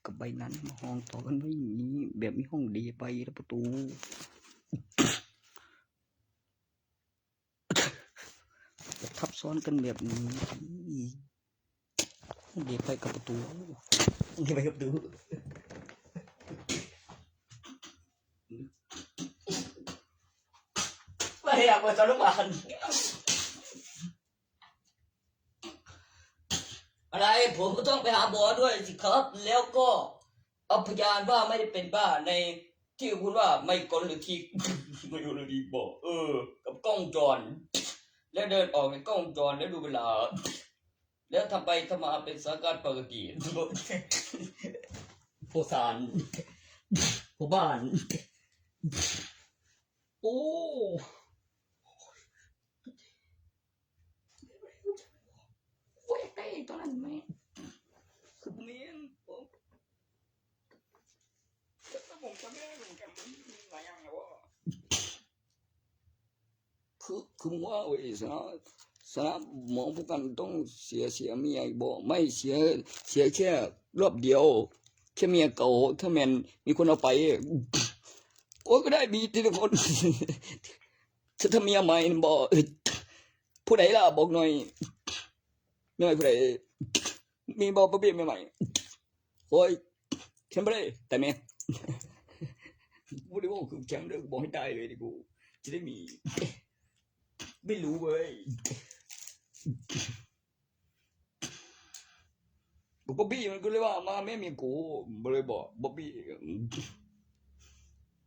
ກັບໃບນັ້ນມາຫ້ອງຕໍ່ກັນໄວ້ນີ້ ແບບມີຫ້ອງເດໄປແລ້ວປະຕູ ແບບທັບຊ້ອນກັນແບບນີ້ ເດໄປກັບປະຕູ ເດໄປກັບປະຕູ ໄປຫາໝໍສາລະບານ. อะไร ผมก็ต้องไปหาหมอด้วยสิครับ แล้วก็เอาพยานว่าไม่ได้เป็นบ้าในที่คุณว่าไม่กลทิก ไม่กลทิกบอก เออ กับกล้องวงจร แล้วเดินออกในกล้องวงจร แล้วดูเวลา แล้วทำไปทำมาเป็นสถานการณ์ปกติ ผู้สาร ผู้บ้าน โอ้ ໂອ້ຍ ໄປຕອນນັ້ນແມ່ ຄືບໍ່ແມ່ນ ໂອ້ ຈະຕ້ອງ ຈະແມ່ນກັນ ມັນຫຼາຍຢ່າງແລ້ວ ຄື ຄືວ່າເວີຍ ສະນະ ສະນະ ໝໍຜູ້ກັນຕ້ອງເສຍ ເສຍເມຍອີກບໍ່? ໄມ່ ເສຍ ເສຍແຄ່ລອບດຽວ ແຄ່ເມຍເກົ່າ ຖ້າແມ່ນມີຄົນເອົາໄປ ໂອ້ຍ ກໍໄດ້ມີແຕ່ຄົນ ຖ້າເມຍໃໝ່ນັ້ນບໍ່ ຜູ້ໃດລະ ບອກໜ່ອຍ ເມຍໃໝ່ຜູ້ໃດ ມີບໍ່ ບໍ່ມີເມຍໃໝ່ ໂອ້ຍ ແຄມບໍ່ໄດ້ ຕາຍແມ່ ບໍ່ໄດ້ເວົ້າຄືແຄມເດີ ບໍ່ໃຫ້ຕາຍເລີຍຕິກູ ຈະໄດ້ມີ ໄມ່ຮູ້ເວີຍ ບອບບີ້ມັນກໍເລີຍວ່າ ມາແມ່ເມຍກູ ບໍ່ເລີຍບອກ ບອບບີ້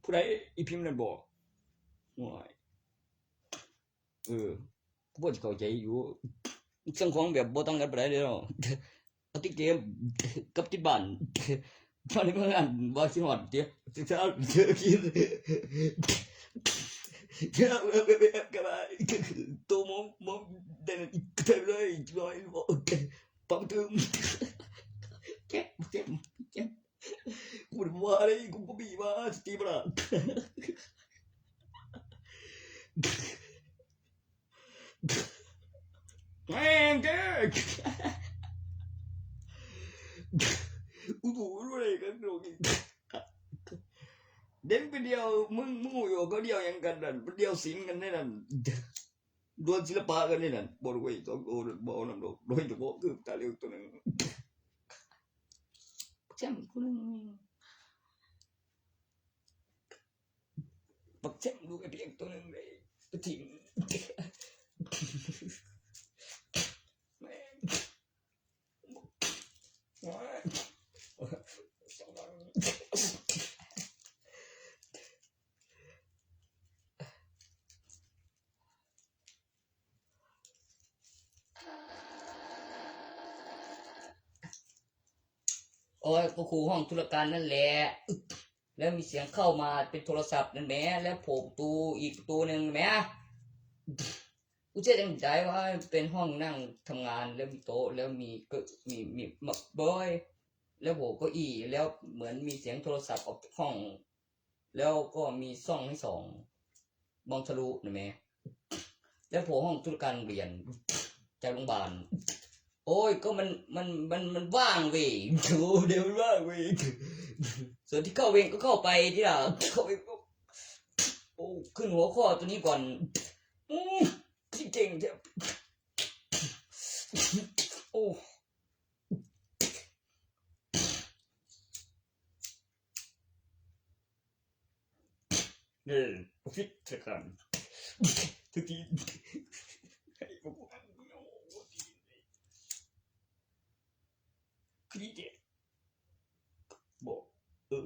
ຜູ້ໃດ ອີພິມນັ້ນບໍ່ ໂອ້ຍ ເອີ ກໍພໍຊິເຂົ້າໃຈຢູ່ ເຊິ່ງຂອງແບບບໍ່ຕ່າງກັນປານໃດເດ້ເນາະ ເອົາຕິດເກມກັບຕິດບ້ານ ມາໃນເມືອງອັນວ່າຊິຮອດເດ ເຈົ້າ ເຈົ້າ ເຈົ້າ ໂຕມອງ ມອງ ໄດ້ເລີຍ ເຈັບ ເຈັບ ເຈັບ ເຈັບ ກູບໍ່ວ່າເລີຍ ກູບໍ່ມີວ່າສະຕິບໍ່ລະ ແມ່ງເດີ ກູບໍ່ຮູ້ເລີຍກັນໂດ ເດັກໄປດຽວ ມຶງ ມຶງຮູ້ຢູ່ ເຂົາດຽວຫຍັງກັນນັ້ນ ໄປດຽວສິນກັນໃນນັ້ນ ດວນສິລະປະກັນໃນນັ້ນ ບໍ່ເວີຍ ສອງໂຕນັ້ນ ບໍ່ເອົານຳດອກ ໂດຍສະເພາະຄືຕາເຫຼືອງໂຕໜຶ່ງ ແຊມອີກຜູ້ໜຶ່ງ ບັກແຊມລູກໄອ້ພຽງໂຕໜຶ່ງເດ້ ໄປຖິ້ມ ແມ່ງ ໂອ້ຍ ໂອ້ຍ ກໍຄູຫ້ອງທຸລະການນັ້ນແຫຼະ ແລ້ວມີສຽງເຂົ້າມາເປັນໂທລະສັບນັ້ນແໝ ແລ້ວໂຜປະຕູອີກປະຕູໜຶ່ງແໝ ກູເຊື່ອຈັ່ງໃດວ່າເປັນຫ້ອງນັ່ງທຳງານ ແລ້ວມີໂຕະ ແລ້ວມີ ມີ ມີໝາກບອຍ ແລ້ວໂຜເກົ້າອີ່ ແລ້ວເໝືອນມີສຽງໂທລະສັບອອກຈາກຫ້ອງ ແລ້ວກໍມີຊ່ອງໃຫ້ສອງ ມອງທະລຸນະແມ ແລ້ວໂຜຫ້ອງທຸລະການໂຮງຮຽນຈາກໂຮງບານ ໂອ້ຍ ກໍມັນ ມັນ ມັນ ມັນວ່າງເວີຍ ໂອ້ ດຽວມັນວ່າງເວີຍ ສ່ວນທີ່ເຂົ້າເວັນກໍເຂົ້າໄປຕິລະ ເຂົ້າເວັນກໍ ໂອ້ ຂຶ້ນຫົວຂໍ້ຕົວນີ້ກ່ອນ ອື ຄືເກັ່ງແທ້ ໂອ້. ເອີ ຜິດຊະກັນ ທຸກທີ ຄືດີແທ້ ບໍ່ ເອີ.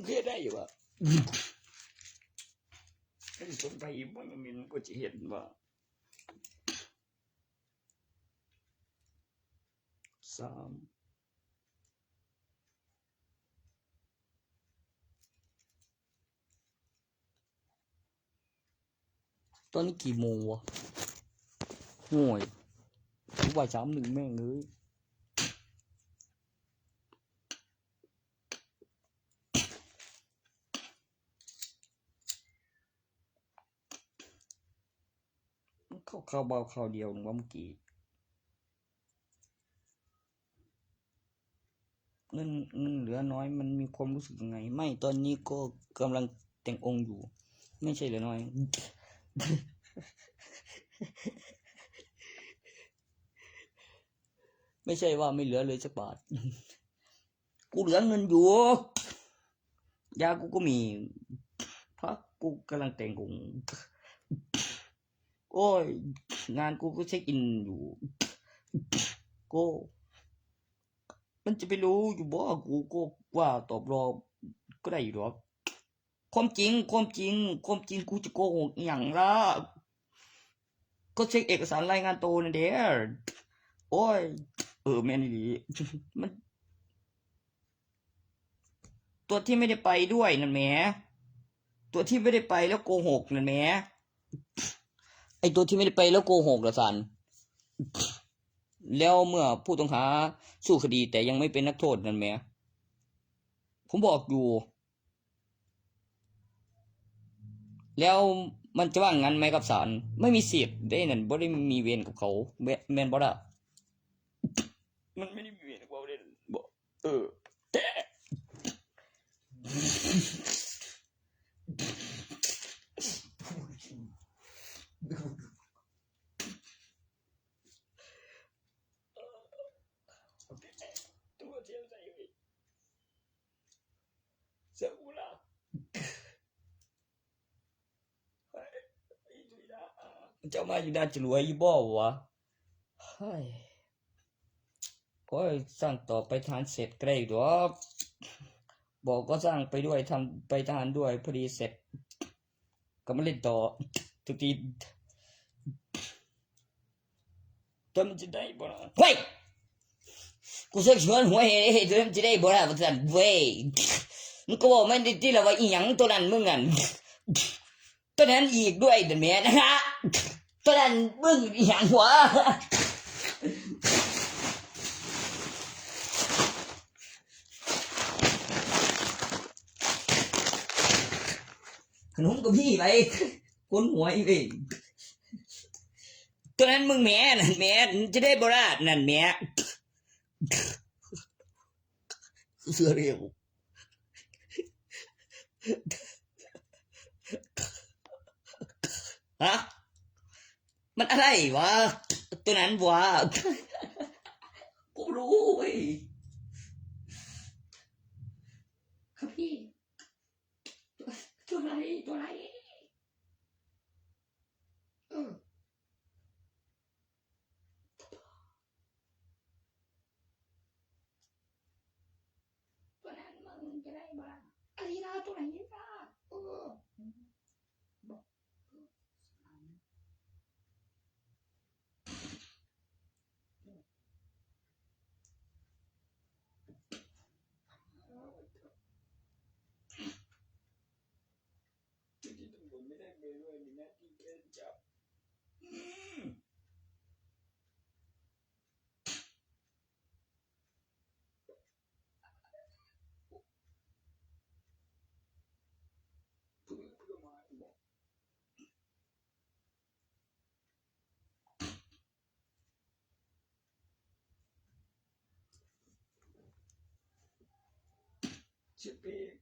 ເຮັດໄດ້ຢູ່ບໍ່? ຄັນສົນໃຈບໍ່ ມັນກໍຊິເຫັນວ່າ ສາມ ຕອນນີ້ກີ່ໂມງວະ? ໂອ້ຍ ບ່າຍສາມໜຶ່ງ ແມ່ງເອີຍ. ຕອບເວົ້າຄາວດຽວວ່າເມື່ອກີ້ ເງິນ ເງິນເຫຼືອນ້ອຍມັນມີຄວາມຮູ້ສຶກຍັງໄງ? ໄມ່ ຕອນນີ້ກໍກຳລັງແຕ່ງອົງຢູ່. ໄມ່ໃຊ່ເຫຼືອນ້ອຍ ໄມ່ໃຊ່ວ່າໄມ່ເຫຼືອເລີຍຈັກບາດ. ກູເຫຼືອເງິນຢູ່ ຢາກູກໍມີ ພະ ກູກຳລັງແຕ່ງອົງ. ໂອ້ຍ ງານກູກໍເຊັກອິນຢູ່. ໂກ ມັນຈະໄປຮູ້ຢູ່ບໍ່? ກູກໍວ່າຕອບລໍກໍໄດ້ຢູ່ດອກ. ຄວາມຈິງ ຄວາມຈິງ ຄວາມຈິງ ກູຈະໂກຫກອີ່ຫຍັງລະ? ກໍເຊັກເອກະສານລາຍງານໂຕນັ້ນເດ້. ໂອ້ຍ ເອີ ແມ່ນອີ່ຫຼີ ມັນ ຕົວທີ່ໄມ່ໄດ້ໄປດ້ວຍນັ້ນແໝ ຕົວທີ່ໄມ່ໄດ້ໄປແລ້ວໂກຫົກນັ້ນແໝ ໄອ້ຕົວທີ່ໄມ່ໄດ້ໄປແລ້ວໂກຫົກລະຊັ້ນ. ແລ້ວເມື່ອຜູ້ຕ້ອງຫາສູ້ຄະດີແຕ່ຍັງໄມ່ເປັນນັກໂທດນັ້ນແໝ ຜົມບອກຢູ່. ແລ້ວມັນຈະວ່າງງານໄໝກັບສານ? ໄມ່ມີສິດເດ້ນັ້ນ ບໍ່ໄດ້ມີເວນກັບເຂົາ ແມ່ນ ແມ່ນບໍ່ລະ? ມັນໄມ່ໄດ້ມີເວນກັບເຮົາເດ້ ບໍ່ ເອີ ແທ້ ຕົວຈຽວໃສ່ເອີຍ. ເສື້ອກູລະ ເຈົ້າມາຢູ່ນາຈະລວຍຢູ່ບໍ່ວະ? ໂອ້ຍ ຊ່າງຕໍ່ໄປທະຫານເສັດກໍໄດ້ດອກ. ບໍ່ກໍຊ່າງໄປດ້ວຍ ທຳ ໄປທະຫານດ້ວຍ ພໍດີເສັດ ກັບມາຫຼິ້ນຕໍ່ ທຸກທີ ຕົວນັ້ນຈະໄດ້ບໍ່ລະ? ເຮີ້ຍ! ກູເຊື່ອຊວນຫົວເຮ ຕົວນັ້ນຈະໄດ້ບໍ່ລະ ວ່າຊັ້ນເວີຍ. ມຶງກໍເວົ້າມາຕິລະວ່າອີ່ຫຍັງຕົວນັ້ນມຶງຫັ້ນ ຕົວນັ້ນອີກດ້ວຍນັ້ນແໝ ຕົວນັ້ນມຶງອີ່ຫຍັງຫວາ? ຂະໜົມກໍມີໄປ ຄົນຫົວອີເວງ ຕົວນັ້ນມຶງແໝ ນັ້ນແໝ ຈະໄດ້ບໍ່ລະ ນັ້ນແໝ ເຊື່ອເລັວ ຮະ ມັນອະໄລຫວາ ຕົວນັ້ນຫວາ ກູບໍ່ຮູ້ເວີຍ. ຄັບພີ່ ຕົວ ຕົວໃດ ຕົວໃດ ເອີ ຕົວນັ້ນມຶງຈະໄດ້ບໍ່ລະ? ອາລີລາ ຕົວໃດລະ? ເອີ ບໍ່ ເຈົ້າໜ້າທີ່ຕຳຫຼວດມີໜ້າທີ່ເປັນຈັບ ອືມ ເພື່ອ ເພື່ອມາບອກ ຊິເປັນ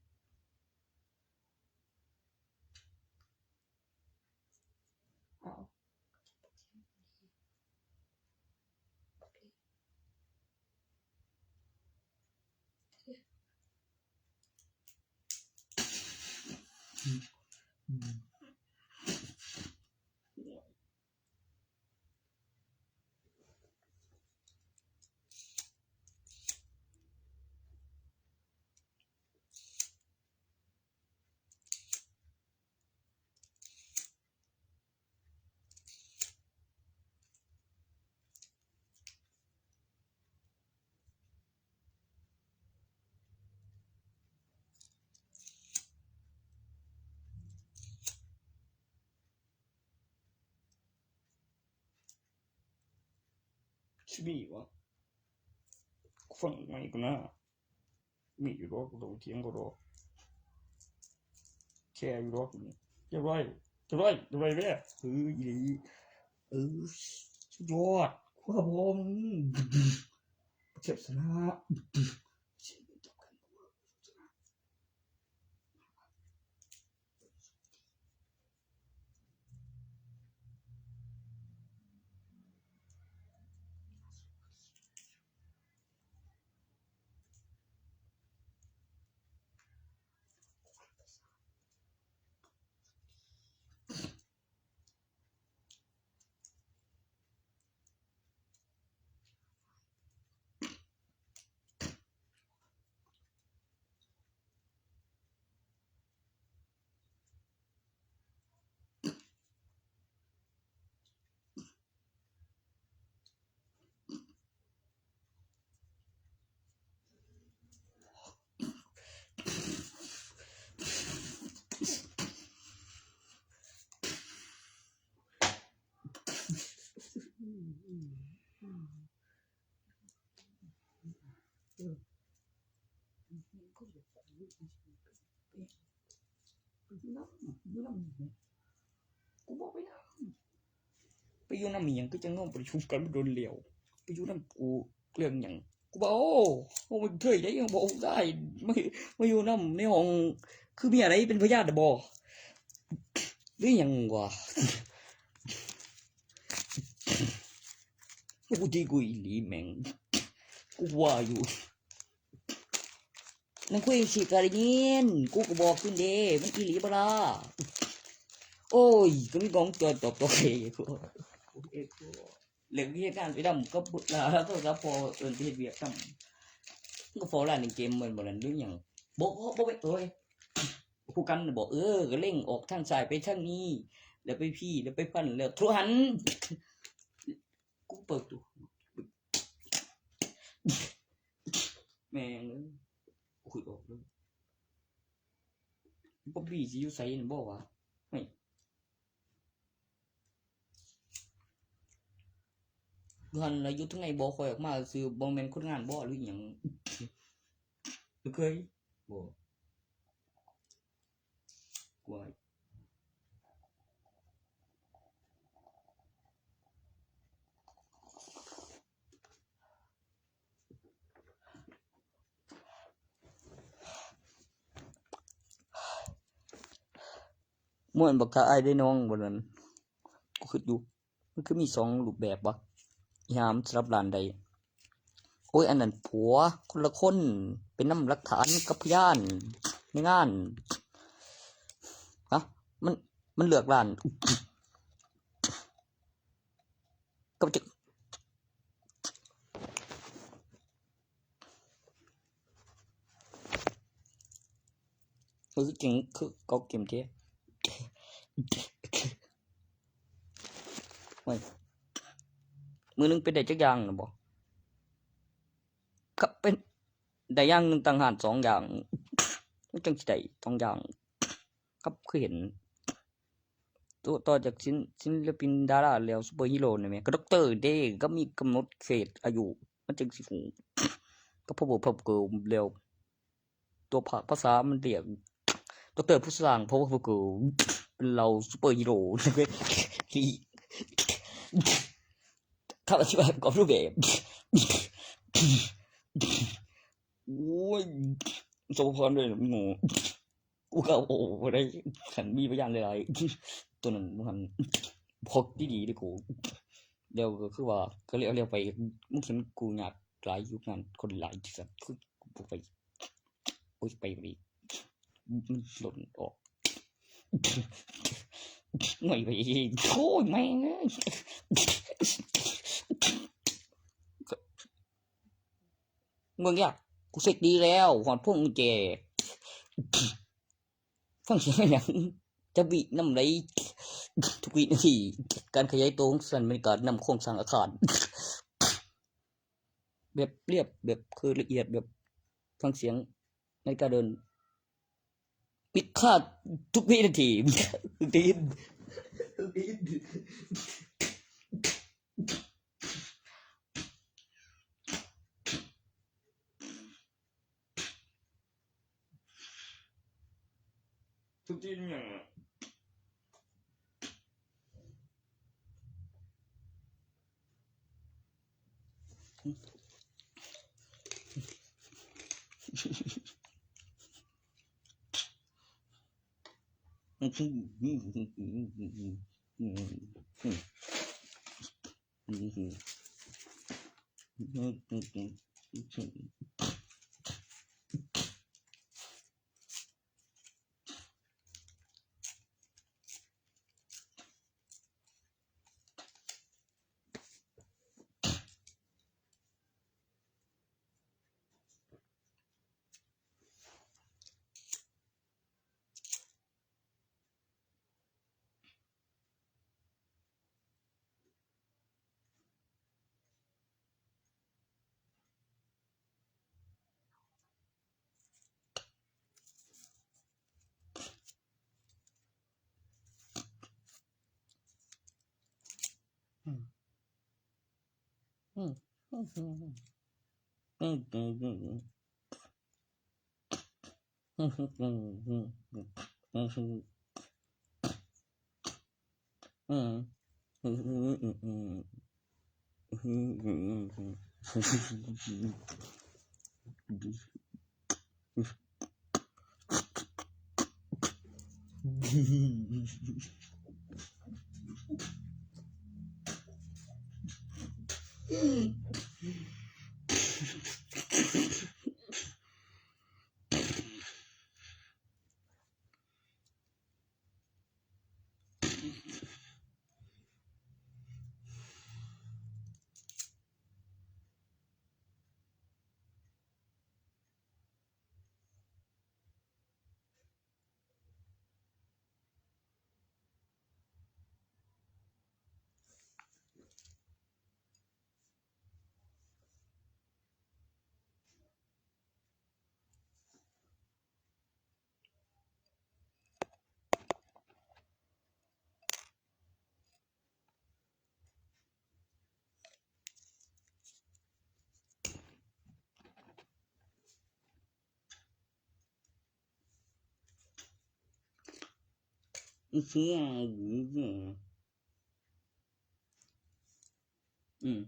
ຊິມີຫວາ? ຟັງໃໝ່ກ່ອນນະ. ມີຢູ່ດອກ ບໍ່ຕ້ອງຖຽງກໍດອກ ແຊຢູ່ດອກ. ຈະໄວ້ ຈະໄວ້ ຈະໄວ້ແລ້ວ ເອີ ອີ່ຫຼີ. ເອີ ສຸດຍອດ ຄວາມພວມ ປະເທດຊະນະ. ໄປຢູ່ນຳ ຢູ່ນຳ ໄປຢູ່ນຳອີ່ຫຍັງ? ຄືຈັ່ງເຮົາບໍ່ໄດ້ຊຸມກັນມາດົນແລ້ວ. ໄປຢູ່ນຳກູເລື່ອງຫຍັງ? ກູບອກ ໂອ້ ບໍ່ເຄີຍໄດ້ ບອກໄດ້ ມາ ມາຢູ່ນຳໃນຫ້ອງ ຄືເມຍໃດເປັນພະຍານນະບໍ ຫຼືຫຍັງວະ? ກູຕີກູອີ່ຫຼີແມ່ງ ກູວ່າຢູ່. ນາງຄຸຍຊິກະໄດ້ຍິນ ກູກໍບອກຂຶ້ນເດ້ ມັນອີ່ຫຼີບໍ່ລະ? ໂອ້ຍ ກໍມີກອງຈອຍຕອບໂຕ້ເອງ ເລື່ອງເຮັດງານໄປນຳກັບລາວ ໂທລະສັບພໍເອີ້ນໄປເຮັດວຽກນຳ ມັນກໍເຝົ້າຮ້ານເກມແມ່ນບໍ່ນັ້ນ ຫຼືຫຍັງ? ບໍ່ ບໍ່ ບໍ່ແມ່ນ ໂອ້ຍ ຜູ້ກັນນະບໍ ເອີ ກໍເລັ່ງອອກທາງຊ້າຍໄປທາງນີ້ ແລ້ວໄປພີ້ ແລ້ວໄປພັນ ແລ້ວໂທຫັນ ກູເປີດຕູ ແມ່ງເອີຍ ກູຄິດອອກເລີຍ ບັອບບີຊິຢູ່ໃສຫັ້ນບໍວະ? ເຮີ້ຍ ຢູ່ຫັ້ນລະ ຢູ່ທາງໃນບໍ່ ຄ່ອຍອອກມາຊື່ ບໍ່ແມ່ນຄົນງານບໍ ຫຼືອີ່ຫຍັງ? ບໍ່ເຄີຍ ບໍ່ ກວາຍ ມ່ວນບັກກະອ້າຍເດ້ນ້ອງ ບໍ່ນັ້ນ ກູຄິດຢູ່ ມັນຄືມີສອງຮູບແບບວະ? ອີຫຍັງ ສຳລັບຮ້ານໃດ? ໂອ້ຍ ອັນນັ້ນຜົວ ຄົນລະຄົນ ໄປນຳຫຼັກຖານກັບພະຍານໃນງານ. ຮະ? ມັນ ມັນເລືອກຮ້ານ ກໍຈະ ເອີ ເກັ່ງຄືເກົ່າເກມແທ້. ໂອ້ຍ ມື້ໜຶ່ງເປັນໄດ້ຈັກຢ່າງນະບໍ? ຄັບ ເປັນໄດ້ຢ່າງໜຶ່ງຕ່າງຫາກສອງຢ່າງ ມັນຈັ່ງຊິໄດ້ສອງຢ່າງ. ຄັບ ຄືເຫັນ ຕໍ່ ຕໍ່ຈາກສິນ ສິນລະປິນ ດາລາແລ້ວ ຊຸບເປີຮີໂຣນີ້ແມ່ນ ກໍດັອກເຕີເດ້ ກໍມີກຳນົດເຂດອາຍຸ ມັນຈຶ່ງຊິຮູ້ ກໍພາວເວີ ພາວເວີ ແລ້ວ ຕົວພາກພາສາມັນເອີ້ນ ດັອກເຕີຜູ້ສ້າງ ພາວເວີ ພາວເວີ ເປັນເຫຼົ່າຊຸບເປີຮີໂຣ ທີ່ ຄຳອະທິບາຍປະກອບຮູບແບບ ໂອ້ຍ ສະພາບເລີຍ ໂງ່ ກູກໍເວົ້າບໍ່ໄດ້ ຄັນມີພະຍານຫຼາຍໆ ໂຕນັ້ນ ບໍ່ຫັ້ນ ພວກດີໆເດ້ກູ ແລ້ວກໍຄືວ່າ ກໍແລ້ວໆໄປ ມຶງເຫັນກູຍາກຫຼາຍຢູ່ງານຄົນຫຼາຍທີ່ສັດ ຄືກູບໍ່ໄປ ໂອ້ຍ ໄປບໍ່ໄດ້ ມັນຫຼົ່ນອອກ ໜ້ອຍໄປ ໂອ້ຍ ແມ່ງເອີຍ. ເມືອງຍາກ ກູເຊັກດີແລ້ວ ຮອດພວງກຸນແຈ ຟັງສຽງຫຍັງ ຈະບີບນຳໃດ ທຸກວິນາທີ ການຂະຫຍາຍໂຕຂອງສັນນາລິການຳໂຄງສ້າງອາຄານ ແບບລຽບ ແບບຄືລະອຽດ ແບບຟັງສຽງນາລິກາເດີນ ປິດຄ່າທຸກວິນາທີ ໄດ້ຍິນ ໄດ້ຍິນ ທຸກທີ່ຫຍັງອະ? Esse é a vida. Hum.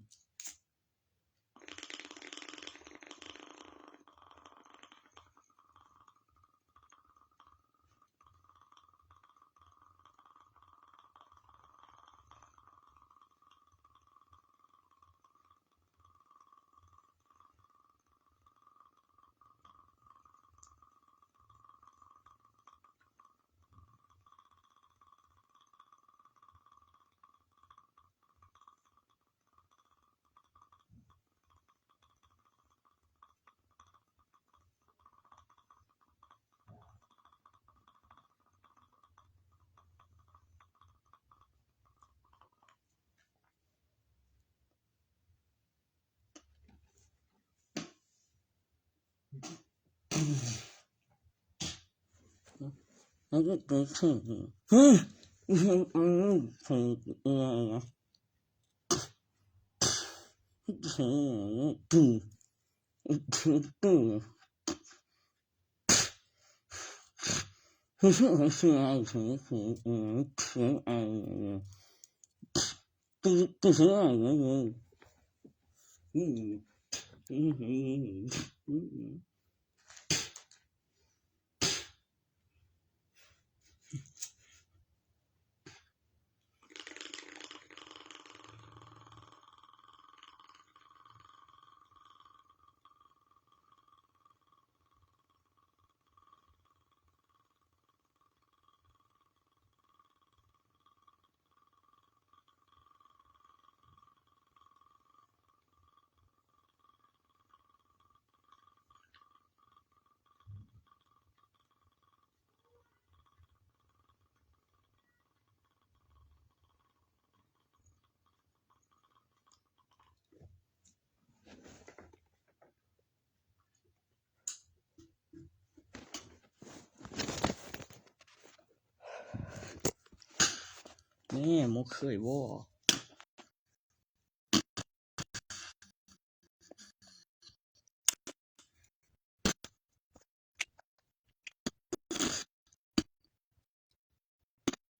ແມ່ ໝົກເຄີຍບໍ່?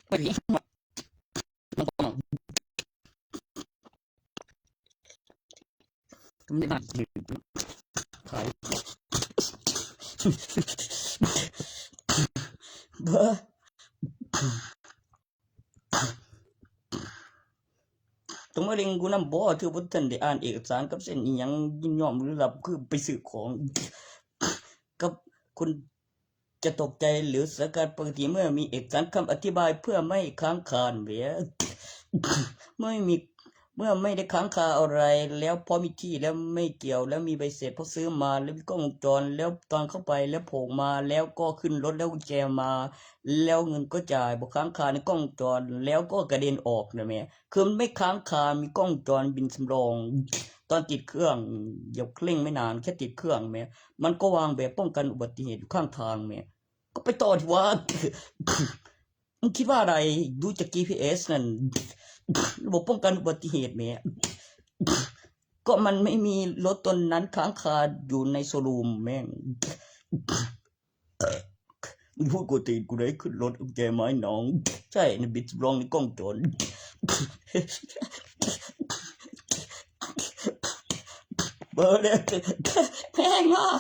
ໄປ ໃນບ້ານ ຂາຍ ເບິ່ງ ຕ້ອງມາເລັ່ງກູນຳບໍ? ເທື່ອບໍ່ທັນໄດ້ອ່ານເອກະສານກັບເຊັນອີ່ຫຍັງຍິນຍອມຫຼືຮັບ ຄືໄປຊື້ຂອງກັບຄົນຈະຕົກໃຈ ຫຼືສະກັດ ປົກກະຕິເມື່ອມີເອກະສານຄຳອະທິບາຍເພື່ອໄມ່ຄ້າງຄາແມ່ນ ເມື່ອມີ ເມື່ອໄມ່ໄດ້ຄ້າງຄາອະໄລ ແລ້ວພໍມີທີ່ ແລ້ວໄມ່ກ່ຽວ ແລ້ວມີໃບເສັດພໍຊື້ມາ ແລ້ວມີກ້ອງວົງຈອນ ແລ້ວຕອນເຂົ້າໄປ ແລ້ວໂພງມາ ແລ້ວກໍຂຶ້ນລົດ ແລ້ວກຸນແຈມາ ແລ້ວເງິນກໍຈ່າຍ ບໍ່ຄ້າງຄາໃນກ້ອງວົງຈອນ ແລ້ວກໍກະເດັນອອກນະແມ່. ຄືມັນໄມ່ຄ້າງຄາ ມີກ້ອງວົງຈອນບິນສຳລອງ ຕອນຕິດເຄື່ອງ ຢ່າເລັ່ງໄປນານ ແຄ່ຕິດເຄື່ອງແມ່ ມັນກໍວາງແບບປ້ອງກັນອຸບັດຕິເຫດຢູ່ຂ້າງທາງແມ່ ກໍໄປຕໍ່ທີ່ວ່າ ມຶງຄິດວ່າໃດ? ດູຈາກຈີພີເອສນັ້ນ ລະບົບປ້ອງກັນອຸບັດຕິເຫດແໝ ກໍມັນໄມ່ມີລົດຕົນນັ້ນຄ້າງຄາຢູ່ໃນໂຊຣູມແມ່ງ ມຶງພູດກວນຕີນກູໄດ້ ຂຶ້ນລົດເອົາແຈມາໃຫ້ນ້ອງ ໃຊ້ໃນບິດສຳລອງໃນກ້ອງວົງຈອນ ເບິ່ງເດ້ ແພງມາກ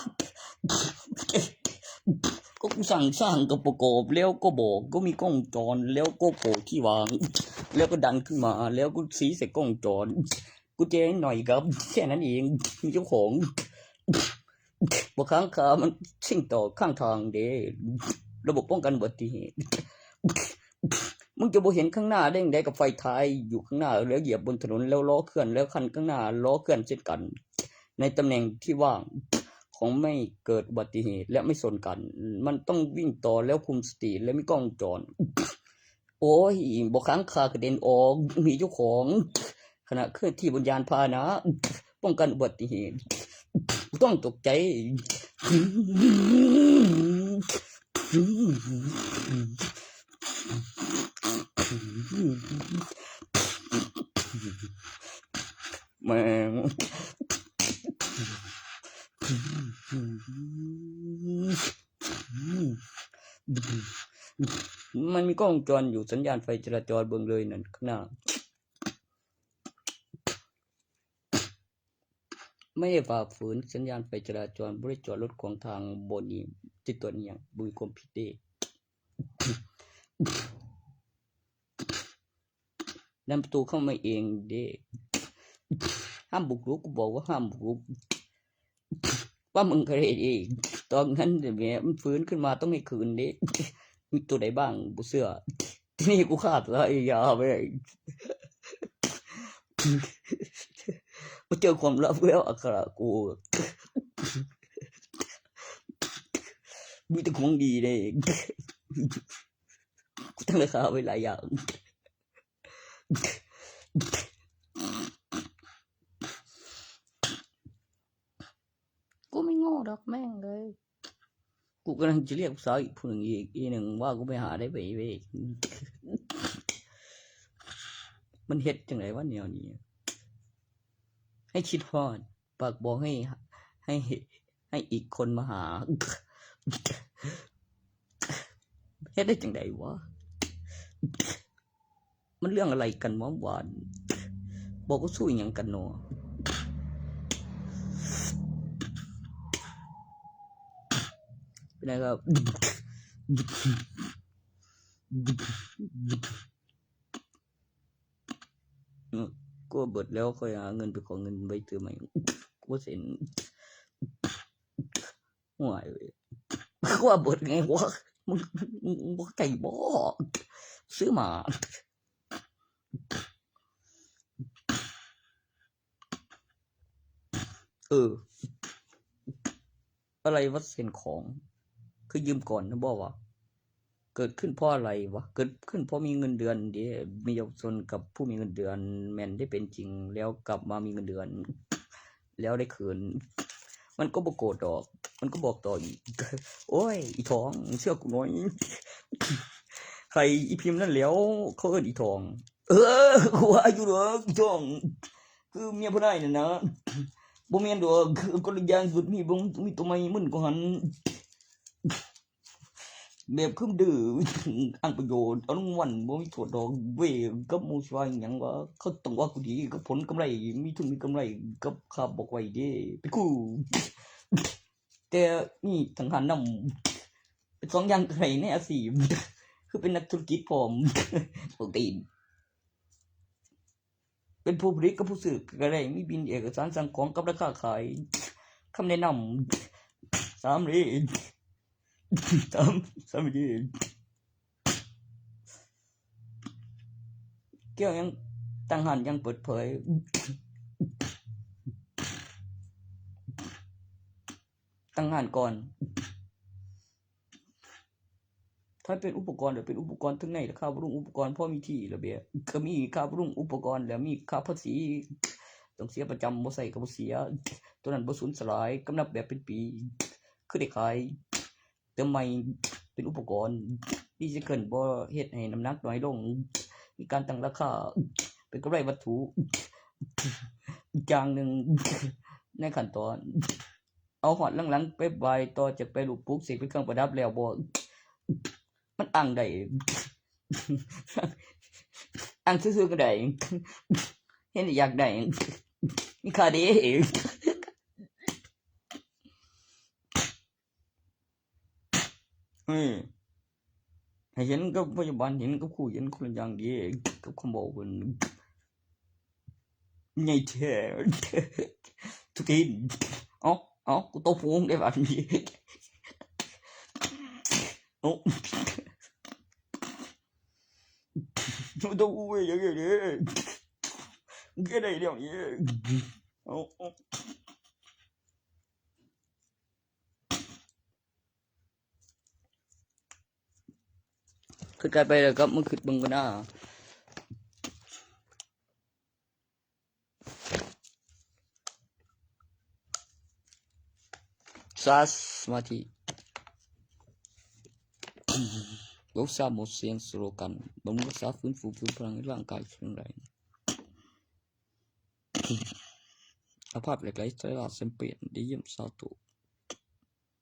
ກໍກູສັ່ງ ສ້າງ ກໍປະກອບ ແລ້ວກໍບອກ ກໍມີກ້ອງວົງຈອນ ແລ້ວກໍໂປະທີ່ວາງ ແລ້ວກໍດັນຂຶ້ນມາ ແລ້ວກໍສີໃສ່ກ້ອງວົງຈອນ ກຸນແຈໜ້ອຍກັບແຄ່ນັ້ນເອງ ມີເຈົ້າຂອງ ບໍ່ຄ້າງຄາ ມັນເຊັ່ງຕໍ່ຂ້າງທາງເດ້ ລະບົບປ້ອງກັນອຸບັດຕິເຫດ ມຶງຈະບໍ່ເຫັນຂ້າງໜ້າໄດ້ຈັ່ງໃດ ກັບໄຟທ້າຍຢູ່ຂ້າງໜ້າ ແລ້ວຢຽບບົນຖະໜົນ ແລ້ວລໍ້ເຄື່ອນ ແລ້ວຄັນຂ້າງໜ້າລໍ້ເຄື່ອນເຊັ່ນກັນ ໃນຕຳແໜ່ງທີ່ວ່າງຂອງໄມ່ເກີດອຸບັດຕິເຫດ ແລະ ໄມ່ຊົນກັນ ມັນຕ້ອງວິ່ງຕໍ່ ແລ້ວຄຸມສະຕິ ແລະ ມີກ້ອງວົງຈອນ. ໂອ້ຍ ບໍ່ຄ້າງຄາກະເດັນອອກ ມີເຈົ້າຂອງ ຂະນະເຄື່ອນທີ່ບົນຍານພາຫະນະ ປ້ອງກັນອຸບັດຕິເຫດ ບໍ່ຕ້ອງຕົກໃຈ ແມ່ງ ມັນມີກ້ອງວົງຈອນຢູ່ ສັນຍານໄຟຈະລາຈອນ ເບິ່ງເລີຍນັ້ນ ຂ້າງໜ້າ ໄມ່ໄດ້ຝ່າຝືນສັນຍານໄຟຈະລາຈອນ ບໍ່ໄດ້ຈອດລົດຂວາງທາງ ບໍ່ມີຈຸດຕວດອີ່ຫຍັງ ບໍ່ມີຄວາມຜິດເດ້. ດັນປະຕູເຂົ້າມາເອງເດ້ ຫ້າມບຸກລຸກ ກູບອກວ່າຫ້າມບຸກລຸກ ວ່າມຶງກະເຮັດເອງ ຕອນນັ້ນແຫຼະແມ່ ມັນຟື້ນຂຶ້ນມາຕ້ອງໃຫ້ຄືນເດ້ ມີຕົວໃດບ້າງບໍ່ເຊື່ອ ທີນີ້ກູຂາດສາຍຢາແມ່ງ ມາເຈີຄວາມລັບແວວອັກຂະລະກູ ມີແຕ່ຂອງດີເດ້ ກູຕັ້ງລາຄາໄວ້ຫຼາຍຢ່າງ. ກູບໍ່ໂງ່ດອກແມ່ງເອີຍ ກູກຳລັງຈະລຽກສາວອີກຜູ້ໜຶ່ງອີກ ອີໜຶ່ງວ່າກູໄປຫາໄດ້ໄປເວີຍ ມັນເຮັດຈັ່ງໃດວະແນວນີ້ ໃຫ້ຄິດຮອດ ປາກບອກໃຫ້ ໃຫ້ ໃຫ້ອີກຄົນມາຫາ ເຮັດໄດ້ຈັ່ງໃດວະ? ມັນເລື່ອງອະໄລກັນວະຫວານ? ບອກວ່າສູ້ຫຍັງກັນນໍ? ເປັນຫຍັງ? ເອີ ກວ່າເບິດແລ້ວ ຂ້ອຍຫາເງິນໄປຂໍເງິນໃບເຕີມໃໝ່ ກວ່າເຊັນ ໂອ້ຍ ກວ່າເບິດໄງວະ ມຶງ ມຶງບໍ່ເຂົ້າໃຈບໍ? ຊື້ມາ ເອີ ອະໄລວະເຊັນຂອງ ຄືຢືມກ່ອນນະບໍວະ? ເກີດຂຶ້ນເພາະອະໄລວະ? ເກີດຂຶ້ນເພາະມີເງິນເດືອນເດ້ ມີເຍົາວະຊົນກັບຜູ້ມີເງິນເດືອນ ແມ່ນໄດ້ເປັນຈິງ ແລ້ວກັບມາມີເງິນເດືອນ ແລ້ວໄດ້ຄືນ ມັນກໍບໍ່ໂກດດອກ ມັນກໍບອກຕໍ່ອີກ ໂອ້ຍ ອີທອງ ເຊື່ອກູໜ້ອຍ ໃຫ້ອີພິມນັ້ນແຫຼ້ວ ເຂົາເອີ້ນອີທອງ ເອີ ກູວ່າຢູ່ດອກ ອີທອງ ຄືເມຍຜູ້ໃດນັ້ນນະ ບໍ່ແມ່ນດອກ ຄົນລະຢ່າງ ສຸດມີບໍ່ ມີຕົວໃໝ່ມຶນກວ່າຫັ້ນ ເ ແບບຄືມດື້ ອ້າງປະໂຫຍດ ເອົາລາງວັນ ບໍ່ມີໂທດດອກເວີຍ ກັບໝູ່ຊິວ່າຫຍັງວະ ເຂົາຕ້ອງວ່າກູດີກັບຜົນກຳໄລ ມີທຶນມີກຳໄລ ກັບຄ່າບອກໄວ້ເດ້ ເປັນຄູ ແຕ່ມີທະຫານນຳ ເປັນສອງຢ່າງກໍໄດ້ໃນອາຊີບ ຄືເປັນນັກທຸລະກິດພ້ອມ ໂອເຄ ເປັນຜູ້ຜະລິດກັບຜູ້ຊື້ກໍໄດ້ ມີບິນເອກະສານສັ່ງຂອງກັບລາຄາຂາຍ ຄຳແນະນຳ ສາມເດ້ ສາມ ສາມເດ້ ກ່ຽວຫຍັງ ຕັ້ງຮ້ານຢ່າງເປີດເຜີຍ ຕັ້ງຮ້ານກ່ອນ ຖ້າເປັນອຸປະກອນ ແລ້ວເປັນອຸປະກອນທັງໃນ ແລະ ຄ່າບຳລຸງອຸປະກອນພໍມີທີ່ລະເບຍ ກໍມີຄ່າບຳລຸງອຸປະກອນ ແລ້ວມີຄ່າພາສີ ຕ້ອງເສຍປະຈຳ ບໍ່ໃຊ້ກໍບໍ່ເສຍ ຕົວນັ້ນບໍ່ສູນສະຫຼາຍ ກຳນັບແບບເປັນປີ ຄືໄດ້ຂາຍ ເຕີມໃໝ່ເປັນອຸປະກອນ ຣີໄຊເຄິນ ບໍ່ເຮັດໃຫ້ນ້ຳໜັກໜ້ອຍລົງ ມີການຕັ້ງລາຄາ ເປັນກຳໄລວັດຖຸ ອີກຢ່າງໜຶ່ງໃນຂັ້ນຕອນ ເອົາຮອດຫຼັງໆ ໄປບາຍຕໍ່ຈາກແປຮູບ ປຸກເສກເປັນເຄື່ອງປະດັບແລ້ວບໍ່ ມັນອ້າງໄດ້ ອ້າງຊື່ໆ ກໍໄດ້ ເຫັນຢາກໄດ້ ມີຄ່າເດ້. ເອີຍ ໃຫ້ເຫັນກັບພະຍາບານ ເຫັນກັບຄູ ເຫັນຄົນລະຢ່າງເດ້ ກັບຄຳເວົ້າເພິ່ນ ໃຫຍ່ແທ້ ທຸກທີ ເອົາ ເອົາ ກູຕົບຫູມຶງໄດ້ບາດນີ້ ເອົາ ໂອ້ຍ ຢ່າງນີ້ເດ້ ມຶງເຮັດໄດ້ແນວນີ້ ເອົາ ເອົາ. ຄຶດໄກໄປແລ້ວ ກັບມາຄຶດເບິ່ງກ່ອນນາ ສາ ສະມາທິ ລົກສາໝົດສຽງສະໂລກັນ ບຳລຸງຮັກສາຟື້ນຟູຟື້ນພລັງໃຫ້ຮ່າງກາຍແຂງແຮງ ອາພາດເຫຼັກໄຫຼ ໄຊລາດແຊມປຽນ ໄດ້ຢ້ຽມຊາວໂຕ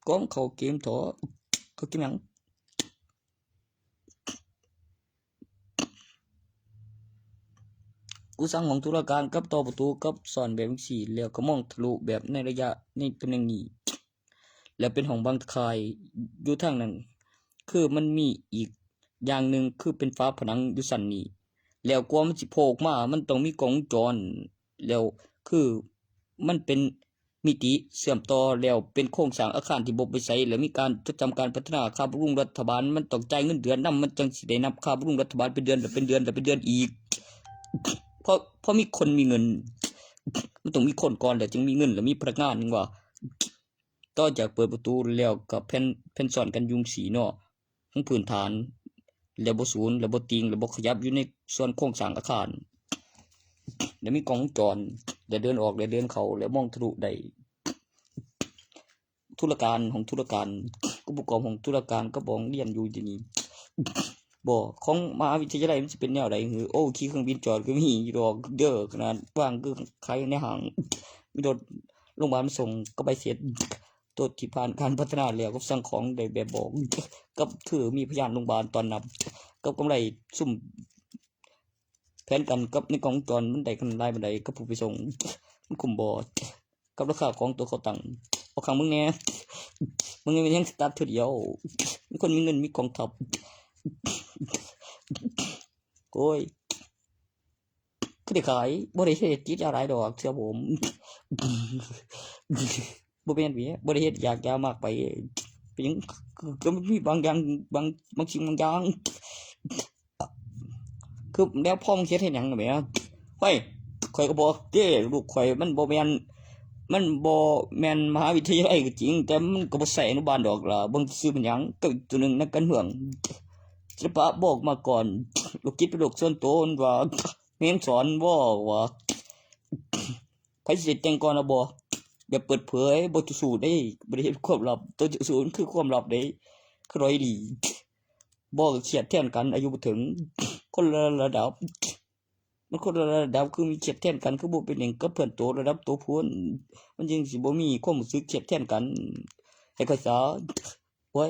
ກອງເຂົ້າເກມເຖາະ ເຂົ້າເກມຫຍັງ? ກູສ້າງຫ້ອງຕຸລາການກັບຕໍ່ປະຕູກັບຊ້ອນແບບຈັ່ງຊີ້ ແລ້ວກໍມອງທະລຸແບບໃນໄລຍະໃນຕຳແໜ່ງນີ້ ແລ້ວເປັນຫ້ອງບັງຕາຂ່າຍຢູ່ທາງນັ້ນ ຄືມັນມີອີກຢ່າງໜຶ່ງ ຄືເປັນຝາຜະໜັງຢູ່ຊັ້ນນີ້ ແລ້ວກວ່າມັນຊິໂຜ່ອອກມາ ມັນຕ້ອງມີກ້ອງວົງຈອນ ແລ້ວຄືມັນເປັນ ມິຕິເຊື່ອມຕໍ່ ແລ້ວເປັນໂຄງສ້າງອາຄານທີ່ບໍ່ໄປໃສ ແລະ ມີການຈົດຈຳການພັດທະນາ ຄ່າບຳລຸງລັດຖະບານ ມັນຕ້ອງຈ່າຍເງິນເດືອນນຳ ມັນຈັ່ງຊິໄດ້ນັບຄ່າບຳລຸງລັດຖະບານເປັນເດືອນ ແລະ ເປັນເດືອນອີກ ເພາະ ເພາະມີຄົນມີເງິນ ມັນຕ້ອງມີຄົນກ່ອນ ແລ້ວຈຶ່ງມີເງິນ ແລ້ວມີພະນັກງານ ຈັ່ງວ່າ ຕໍ່ຈາກເປີດປະຕູແລ້ວກໍແຜ່ນ ແຜ່ນຊ້ອນກັນຢູ່ຈັ່ງຊີ້ເນາະ. ທັງພື້ນຖານ ແລະ ບໍ່ສູນ ແລະ ບໍ່ຕິ່ງ ແລະ ບໍ່ຂະຫຍັບຢູ່ໃນສ່ວນໂຄງສ້າງອາຄານ ແລະ ມີກ້ອງວົງຈອນ ແລະ ເດີນອອກ ແລະ ເດີນເຂົ້າ ແລະ ມອງທະລຸໄດ້. ທຸລະການ ຫ້ອງທຸລະການ ການປະກອບຫ້ອງທຸລະການກັບຫ້ອງຮຽນຢູ່ທີ່ນີ້ ບໍ່ ຂອງມະຫາວິທະຍາໄລມັນຊິເປັນແນວໃດຫື? ໂອ້ ຂີ່ເຄື່ອງບິນຈອດກໍມີຢູ່ດອກເດີ ຂະໜາດວາງຄືຂາຍໃນຫ້າງ ມີລົດໂລງບານມາສົ່ງກັບໃບເສັດ. ໂຕທີ່ຜ່ານການພັດທະນາແລ້ວກັບສັ່ງຂອງໄດ້ແບບບອກ ກັບຄືມີພະຍານໂລງບານຕ້ອນຮັບ ກັບກຳໄລຊຸມແຜນກັນກັບໃນກ້ອງວົງຈອນ ມັນໄດ້ກັນຫຼາຍປານໃດກັບຜູ້ໄປສົ່ງ ມັນຄຸ້ມບໍ່ ກັບລາຄາຂອງໂຕເຂົາຕັ້ງ. ເອົາຂ້າງມຶງແດ່ ມຶງແມ່ນຍັງສະຕາດເທື່ອດຽວ ມີຄົນມີເງິນມີກອງທັບ ໂອ້ຍ. ຄືໄດ້ຂາຍ ບໍ່ໄດ້ເຮັດກິດຢາກຫຼາຍດອກ ເຊື່ອຜົມ ບໍ່ແມ່ນເວີຍ ບໍ່ໄດ້ເຮັດຢາກຢາມາກໄປ ເປັນຫຍັງ ກໍມີບາງຢ່າງ ບາງ ບາງສິ່ງບາງຢ່າງ ຄືແນວພໍ່ມຶງເຮັດເຮັດຫຍັງແໝ ໂອ້ຍ ຂ້ອຍກໍບອກເດ້ ລູກຂ້ອຍມັນບໍ່ແມ່ນ ມັນບໍ່ແມ່ນມະຫາວິທະຍາໄລກໍຈິງ ແຕ່ມັນກໍບໍ່ໃຊ້ອະນຸບານດອກລະ ເບິ່ງຊື່ໆ ແມ່ນຫຍັງ ກັບອີກໂຕໜຶ່ງ ນັກການເມືອງ ສິລະປະບອກມາກ່ອນ ໂລກຈິດເປັນໂລກສ່ວນໂຕ ມັນວ່າ ແມ່ນສອນບໍ່ວະ ໃຜຊິແຕ່ງກ່ອນລະບໍ່ ແບບເປີດເຜີຍ ບໍ່ເຈົ້າຊູ້ເດ້ ບໍ່ໄດ້ເຮັດຄວາມລັບ ໂຕເຈົ້າຊູ້ມັນຄືຄວາມລັບເດ້ ຄືດອຍຫຼີ ບໍ່ກໍຄຽດແທນກັນ ອາຍຸບໍ່ເຖິງ ຄົນລະລະດັບ ມັນຄົນລະລະດັບ ຄືມີຄຽດແທນກັນ ຄືບໍ່ໄປເໜັງກັບເພື່ອນໂຕລະດັບໂຕພຸ້ນ ມັນຈຶ່ງຊິບໍ່ມີຄວາມຮູ້ສຶກຄຽດແທນກັນ ໃຫ້ຂ້ອຍສາ ໂອ້ຍ.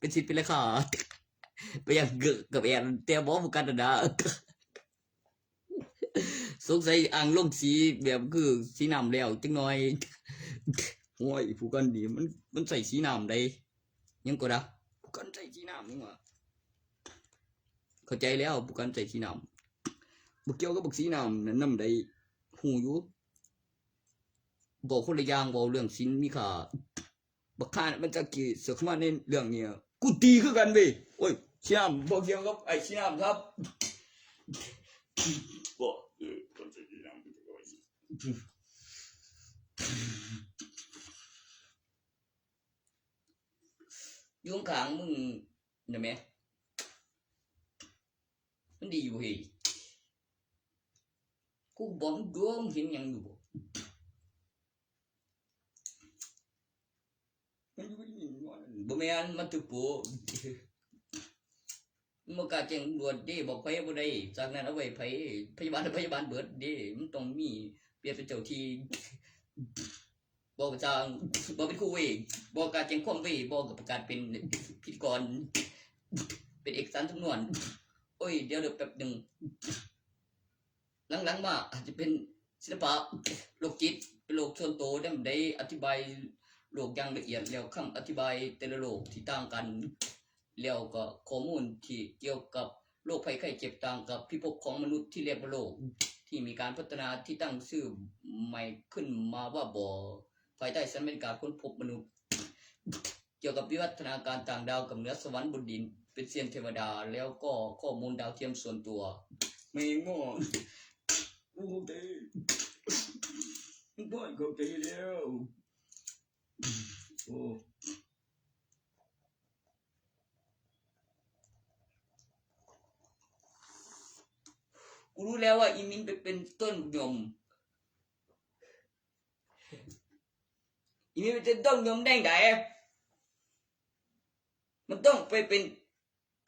ເປັນສິດເປັນລາຄາ ໄປຫຍັງເກີດກັບແອນແຕ່ບໍ່ ຜູ້ກັນນະນາ ສົງໄສອ່າງລົງສີແບບຄືສີນ້ຳແລ້ວຈັກໜ່ອຍ. ໂອ້ຍ ຜູ້ກັນນີ້ມັນ ມັນໃສ່ສີນ້ຳໃດ ຫຍັງກໍດາ ຜູ້ກັນໃສ່ສີນ້ຳຫຍັງວະ? ເຂົ້າໃຈແລ້ວ ຜູ້ກັນໃສ່ສີນ້ຳ ບໍ່ກ່ຽວກັບບັກສີນ້ຳນັ້ນນຳໃດ ຮູ້ຢູ່ ເວົ້າຄົນລະຢ່າງ ເວົ້າເລື່ອງສິນມີຄ່າ. ບັກຫ່ານະ ມັນຈັກຊິເສືອກເຂົ້າມາໃນເລື່ອງນີ້ ກູຕີຄືກັນເວີຍ. ໂອ້ຍ ສີນ້ຳ ບໍ່ກ່ຽວກັບໄອ້ສີນ້ຳຄັບ ບໍ່ ເອີ ຄົນໃສ່ສີນ້ຳ ຢູ່ຂ້າງໆ ມຶງນະແມ ມັນດີຢູ່ເຮີ້ຍ ກູບອກໂດມ ເຫັນຫຍັງຢູ່ບໍ່? ມັນຢູ່ນີ້ ບໍ່ແມ່ນ ມັນຖືກໂປະ ບໍ່ກ້າແຈ້ງຕຳຫຼວດເດ້ ບອກໃຜບໍ່ໄດ້ ສາກນັ້ນເອົາໄວ້ໃຜ ພະຍາບານ ພະຍາບານເບິດເດ້ ມັນຕ້ອງມີປຽບເປັນເຈົ້າທີ່ ບໍ່ໄປສ້າງ ບໍ່ເປັນຄູເວີຍ ບໍ່ກ້າແຈ້ງຄວາມເວີຍ ບໍ່ປະກາດເປັນພິທີກອນ ເປັນເອກະສານສຳນວນ ໂອ້ຍ ດຽວເດີແປັບໜຶ່ງ ຫຼັງໆມາອາດຈະເປັນ ສິລະປະໂລກຈິດ ເປັນໂລກສ່ວນໂຕ ແນວໃດ ອະທິບາຍໂລກຢ່າງລະອຽດ ແລ້ວຄຳອະທິບາຍແຕ່ລະໂລກທີ່ຕ່າງກັນ ແລ້ວກໍຂໍ້ມູນທີ່ກ່ຽວກັບໂລກໄພໄຂ້ເຈັບຕ່າງກັບພິພບຂອງມະນຸດທີ່ລຽກວ່າໂລກ ທີ່ມີການພັດທະນາທີ່ຕັ້ງຊື່ໃໝ່ຂຶ້ນມາວ່າບໍ່ ພາຍໃຕ້ສັນບັນຍາກາດຄົ້ນພົບມະນຸດ. ກ່ຽວກັບວິວັດທະນາການຕ່າງດາວກັບເໜືອສະຫວັນບົນດິນ ເປັນເຊັ່ນເທວະດາ ແລ້ວກໍຂໍ້ມູນດາວທຽມສ່ວນຕົວ ແມ່ງບໍ່ ໂອເຄ ຂ້ອຍເຂົ້າໃຈແລ້ວ ໂອ້ ກູຮູ້ແລ້ວວ່າອີມິນໄປເປັນຕົ້ນຍົມ. ອີມິນເປັນຕົ້ນຍົມແດງໃດ ມັນຕ້ອງໄປເປັນ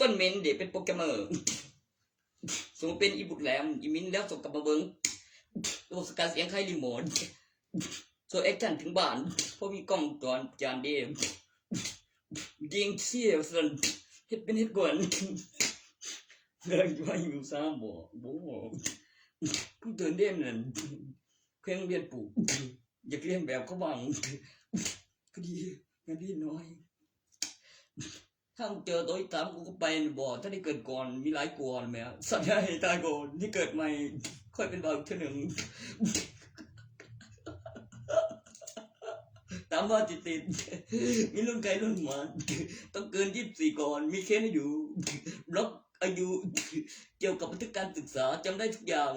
ຕົ້ນເມັນເດ ເປັນໂປຣແກຣມເມີ ສົມມຸດເປັນອີບຸດແຫຼມ ອີມິນແລ້ວສົ່ງກັບມາເບິ່ງ ລະບົບສັງການສຽງຂາຍຣີໂມດ ໂຊແອັກຊັນເຖິງບ້ານ ພໍມີກ້ອງວົງຈອນຈານເດ ຍິງເຊຍວ່າຊັ້ນ ເຮັດເປັນເຮັດກວນ ກຳລັງຊິວ່າຢູ່ຊ້າບໍ່ ບໍ່ ເພິ່ງເຕີນເດ ນັ້ນ ແຂວງວຽງປູ ຢາກຮຽນແບບເຂົາບ້າງ ກໍດີ ງານເຮັດໜ້ອຍ ຖ້າເຈີໂຕອີກສາມ ກູກໍໄປບໍ່ ຖ້າໄດ້ເກີດກ່ອນ ມີຫຼາຍກວ່າແມ່ ສັດໃຫຍ່ຕາຍກ່ອນ ໄດ້ເກີດໃໝ່ ຄ່ອຍເປັນບ່າວອີກເທື່ອໜຶ່ງ ຕາມມາຕິດໆ ມີລຸ້ນໄຂ້ລຸ້ນໝາ ຕ້ອງເກີນຊາວສີ່ກ່ອນ ມີເຄນຢູ່ ບລັອກອາຍຸ ກ່ຽວກັບບັນທຶກການສຶກສາ ຈຳໄດ້ທຸກຢ່າງ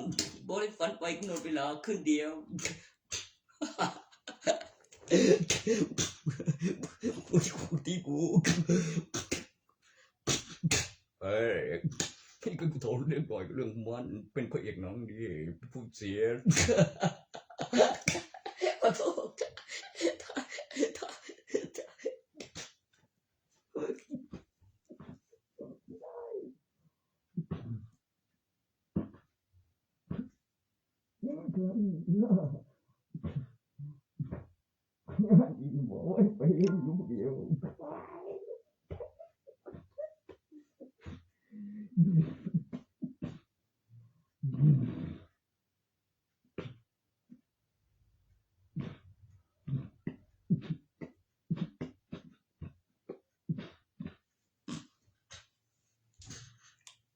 ບໍ່ໄດ້ຝັນໄປກຳນົດເວລາ ຄືນດຽວ ໂອ້ຍ ກູຕີກູ ເອີຍ ໃຫ້ກູເຖົ້າເລື່ອງໜ້ອຍເລື່ອງມັນ ເປັນພະເອກໜັງດີ ຜູ້ເສຍ ຂໍໂທດ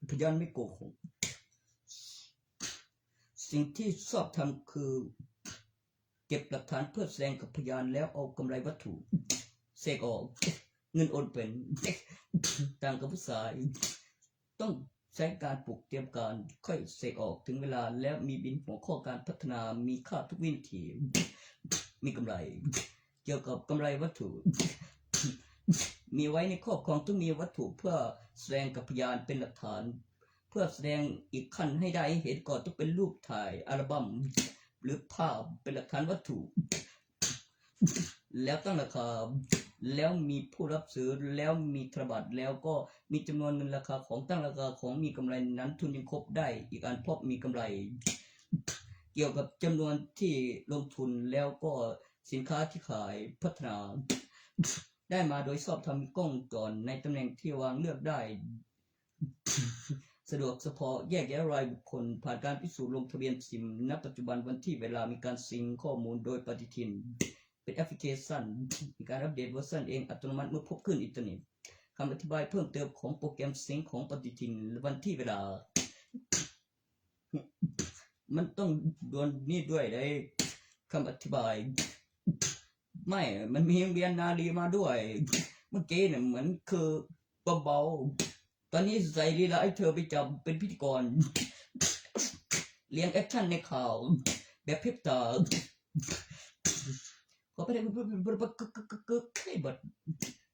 ພະຍານໄມ່ໂກຫກ ສິ່ງທີ່ຊອບທຳຄືເກັບຫຼັກຖານເພື່ອສະແດງກັບພະຍານ ແລ້ວເອົາກຳໄລວັດຖຸແຊກອອກ ເງິນໂອນເປັນ ຕ່າງກັບຜູ້ຊາຍ ຕ້ອງໃຊ້ການປຸກຕຽມການ ຄ່ອຍແຊກອອກເຖິງເວລາ ແລ້ວມີບິນຫົວຂໍ້ການພັດທະນາ ມີຄ່າທຸກວິນາທີ ມີກຳໄລ ກ່ຽວກັບກຳໄລວັດຖຸ ມີໄວ້ໃນຄອບຄອງ ຕ້ອງມີວັດຖຸເພື່ອສະແດງກັບພະຍານເປັນຫຼັກຖານ ເພື່ອສະແດງອີກຂັ້ນໃຫ້ໄດ້ເຫັນກໍຕ້ອງເປັນຮູບຖ່າຍອັລບັມ ຫຼື ພາບເປັນຫຼັກຖານວັດຖຸ ແລ້ວຕັ້ງລາຄາ ແລ້ວມີຜູ້ຮັບຊື້ ແລ້ວມີທະນະບັດ ແລ້ວກໍມີຈຳນວນເງິນລາຄາຂອງ ຕັ້ງລາຄາຂອງ ມີກຳໄລນັ້ນ ທຶນຍັງຄົບໄດ້ອີກອັນ ເພາະມີກຳໄລ ກ່ຽວກັບຈຳນວນທີ່ລົງທຶນ ແລ້ວກໍສິນຄ້າທີ່ຂາຍ ພັດທະນາ ໄດ້ມາໂດຍຊອບທຳ ມີກ້ອງວົງຈອນໃນຕຳແໜ່ງທີ່ວາງເລືອກໄດ້ ສະດວກສະເພາະ ແຍກແຍະລາຍບຸກຄົນ ຜ່ານການພິສູດລົງທະບຽນຊິມ. ນະປັດຈຸບັນວັນທີເວລາມີການຊິງຂໍ້ມູນໂດຍປະຕິທິນ ເປັນແອັບພລິເຄຊັນ ມີການອັບເດດເວີຊັນເອງອັດຕະໂນມັດເມື່ອພົບຄື້ນອິນເຕີເນັດ. ຄຳອະທິບາຍເພີ່ມເຕີມຂອງໂປຣແກຣມຊິງຂອງປະຕິທິນ ວັນທີເວລາ ມັນຕ້ອງດ່ວນນີ້ດ້ວຍເດ້ ຄຳອະທິບາຍ. ໄມ່ ມັນມີໂຮງຮຽນນາລີມາດ້ວຍ. ເມື່ອກີ້ນະ ມັນຄືເບົາໆ ຕອນນີ້ໃສ່ລີລາໃຫ້ເທີໄປຈັບເປັນພິທີກອນ ລຽນແອັກຊັນໃນຂ່າວແບບພຣິບຕາ. ຂໍໄປໄດ້